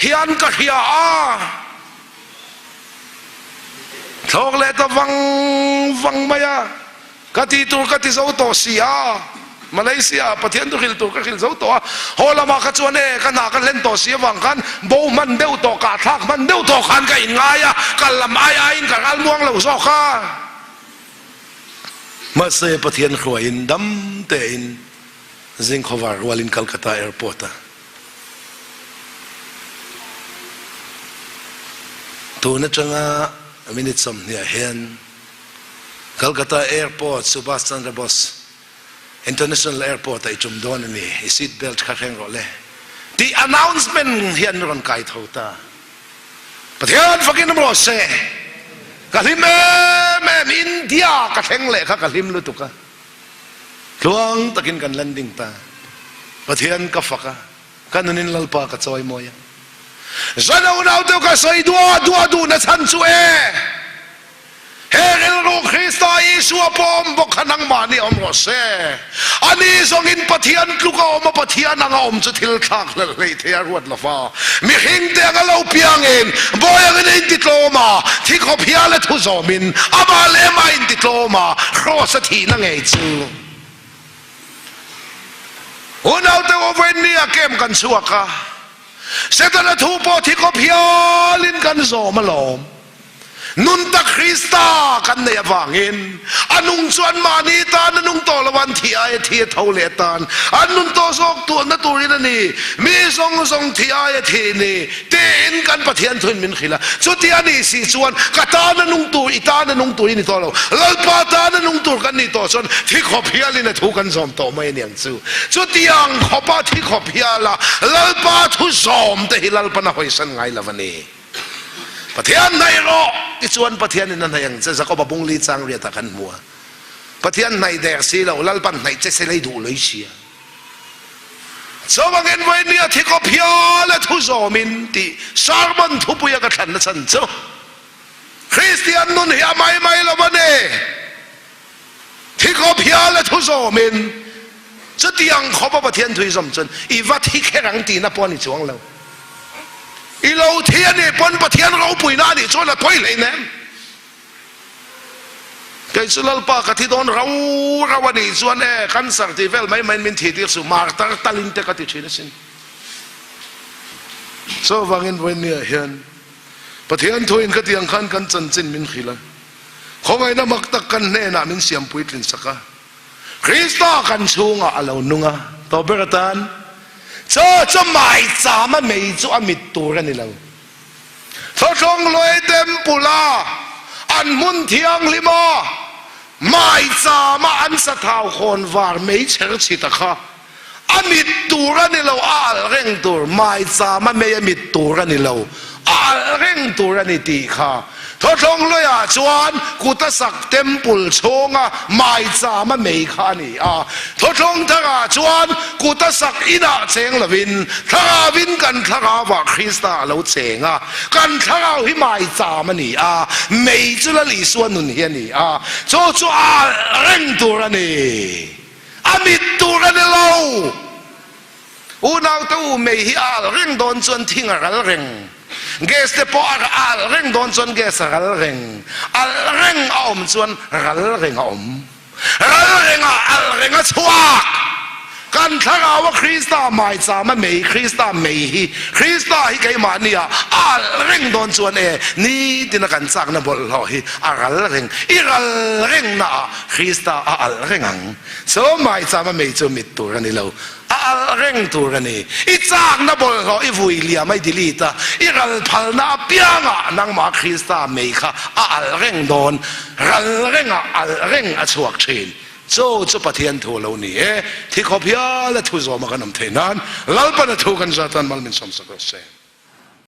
Hian ka hria a. Thlawk leh ta vang vang mai a. Ka tih tur ka ti zo tawh si a. Malaysia ah Pathian thu hrilh tur ka hrilh zo tawh a. Haw lamah kha chuan e, ka hna ka hlen tawh si avang khan bo hman deuh tawh, kah thlak hman deuh tawh khan ka inngai a, kal lam ai aiin ka ral muang lo zawk a. Mahse Pathian hruaiin dam tein zingkhawvar rualin Calcutta Airport a tun atanga minute 20 hian Calcutta Airport Subhas Chandra Bose International Airport ah i tum dawn a ni, i seat belt kha hreng rawh le tih announcement hian min rawn kai tho ta. Pathian fakin awm rawh se. Ka hlim em em, India ka thleng leh kha ka hlim lutuk a. Tluang takin kan landing ta. Pathian ka fak a, ka nunin Lalpa ka chawi mawi a. Zan a unaute ka sawi duah duah duhna chhan chu e. He rilru Krista Isua pawh awm bawk kha nangmahni awm rawh se. Ani zawngin Pathian tluk a awm a, Pathian anga awm chu thil thlak hlelh hleih thei a ruat lo va. Mihringte anga lo piangin, bawi angin a intitlawm a, thi khawp hial a thu zawmin, amah leh amah a intitlawm a, kraws a thihna ngei chu. Unaute u, vawiinnia kem kan chhuak a, Setana thu pawh thi khawp hialin kan zawm alawm. Nun tak Krista kan neih avangin a nung chu anmahni tan a nung tawh lo, an thi aia thi a tho leh atan an nun tawh zawk tuahna turin a ni. Mi zawng zawng thi aia thi ni tiin kan Pathian thuin min hrilh a. Chuti a nih si chuan ka tana nung tur, i tana nung tur i ni tawh lo. Lalpa tana nung tur kan nih tawh chuan thi khawp hialin a thu kan zawm tawh mai a niang chu. Chutiang khawpa thi khawp hiala Lalpa thu zawm te hi Lalpan a hawisan ngai lo a ni. Pathian hnaih rawh tichuan Pathianin a hnaih ang che, Jakoba bungli chang riatah kan hmu a. Pathian hnaih der si lo, Lalpan hnaih che se lei duh lei sia. Chuvangin vawinia thi kawp hial a thu zawmin tih sermon thupuia ka thlanna chhan chu Kristian nun hi a mai mai lo a ni. Thi kawp hial a thu zawmin chutiang khawpa Pathian thu i zawm chuan i va thi kher ang tihna pawh a ni chuang lo. I lo thi a nih pawn Pathian ropuina a nih chuan a pawi hlei nem. Kei chu Lalpa ka thi dawn rau rau a nih chuan e cancer tih vel mai maiin min thih tir suh martar talin te ka ti thin asin. Chuvangin vawiinniah hian Pathian thuin khatiang khan kan chanchin min hrilh a. Khawngaihna mak tak kan hnenah min siam puitlin sak a, Krista kan chhungah a lo nung a, tawh ber atan chaw chu maicham a mei chu a mit tur a ni lo. Thawthlawng Luai Temple a an hmun thianghlim a maicham a an sathau khawn var mei chher chhit a kha a mit tur a ni lo, a alh reng tur, maicham a mei a mit tur a ni lo, a alh reng tur a ni tih kha Thawthlawng Luiah chuan kut a sak temple chhunga maicham a mei kha a ni a, Thawthlawng Tharah chuan kut a sak inah cheng lovin Thlarauvin kan Thlarauvah Krista a lo cheng a, kan Thlarau hi maicham a ni a, mei chu Lal Isua nun hi a ni a, chu chu a alh reng tur a ni. A mit tur a ni lo. Unaute u mei hi a alh reng dawn chuan thing a ral reng. Gas te pawh a alh reng dawn chuan gas a ral reng. Alh reng a awm chuan ral reng a awm. Ral reng ah alh reng a chhuak. Kan thlarau a Krista maicham a mei, Krista mei hi, Krista hi keimahni ah a alh reng dawn chuan e, nitin a kan chakna bawlhhlawh hi a ral reng. I ral reng na ah Krista a alh reng ang. Chaw maicham a mei chu mit tur a ni lo, a alh reng tur a ni. I chakna bawlhhlawh i vui liam a i delete a, i ral phalna apiangah nangmah Krista mei kha a alh reng dawn, ral rengah alh reng a chhuak thin. Chaw chu Pathian thu a lo ni e, thi khawp hial a thu zawma kan awm theih nan Lalpan a thu kan zat tan mal min sawmsak rawh se.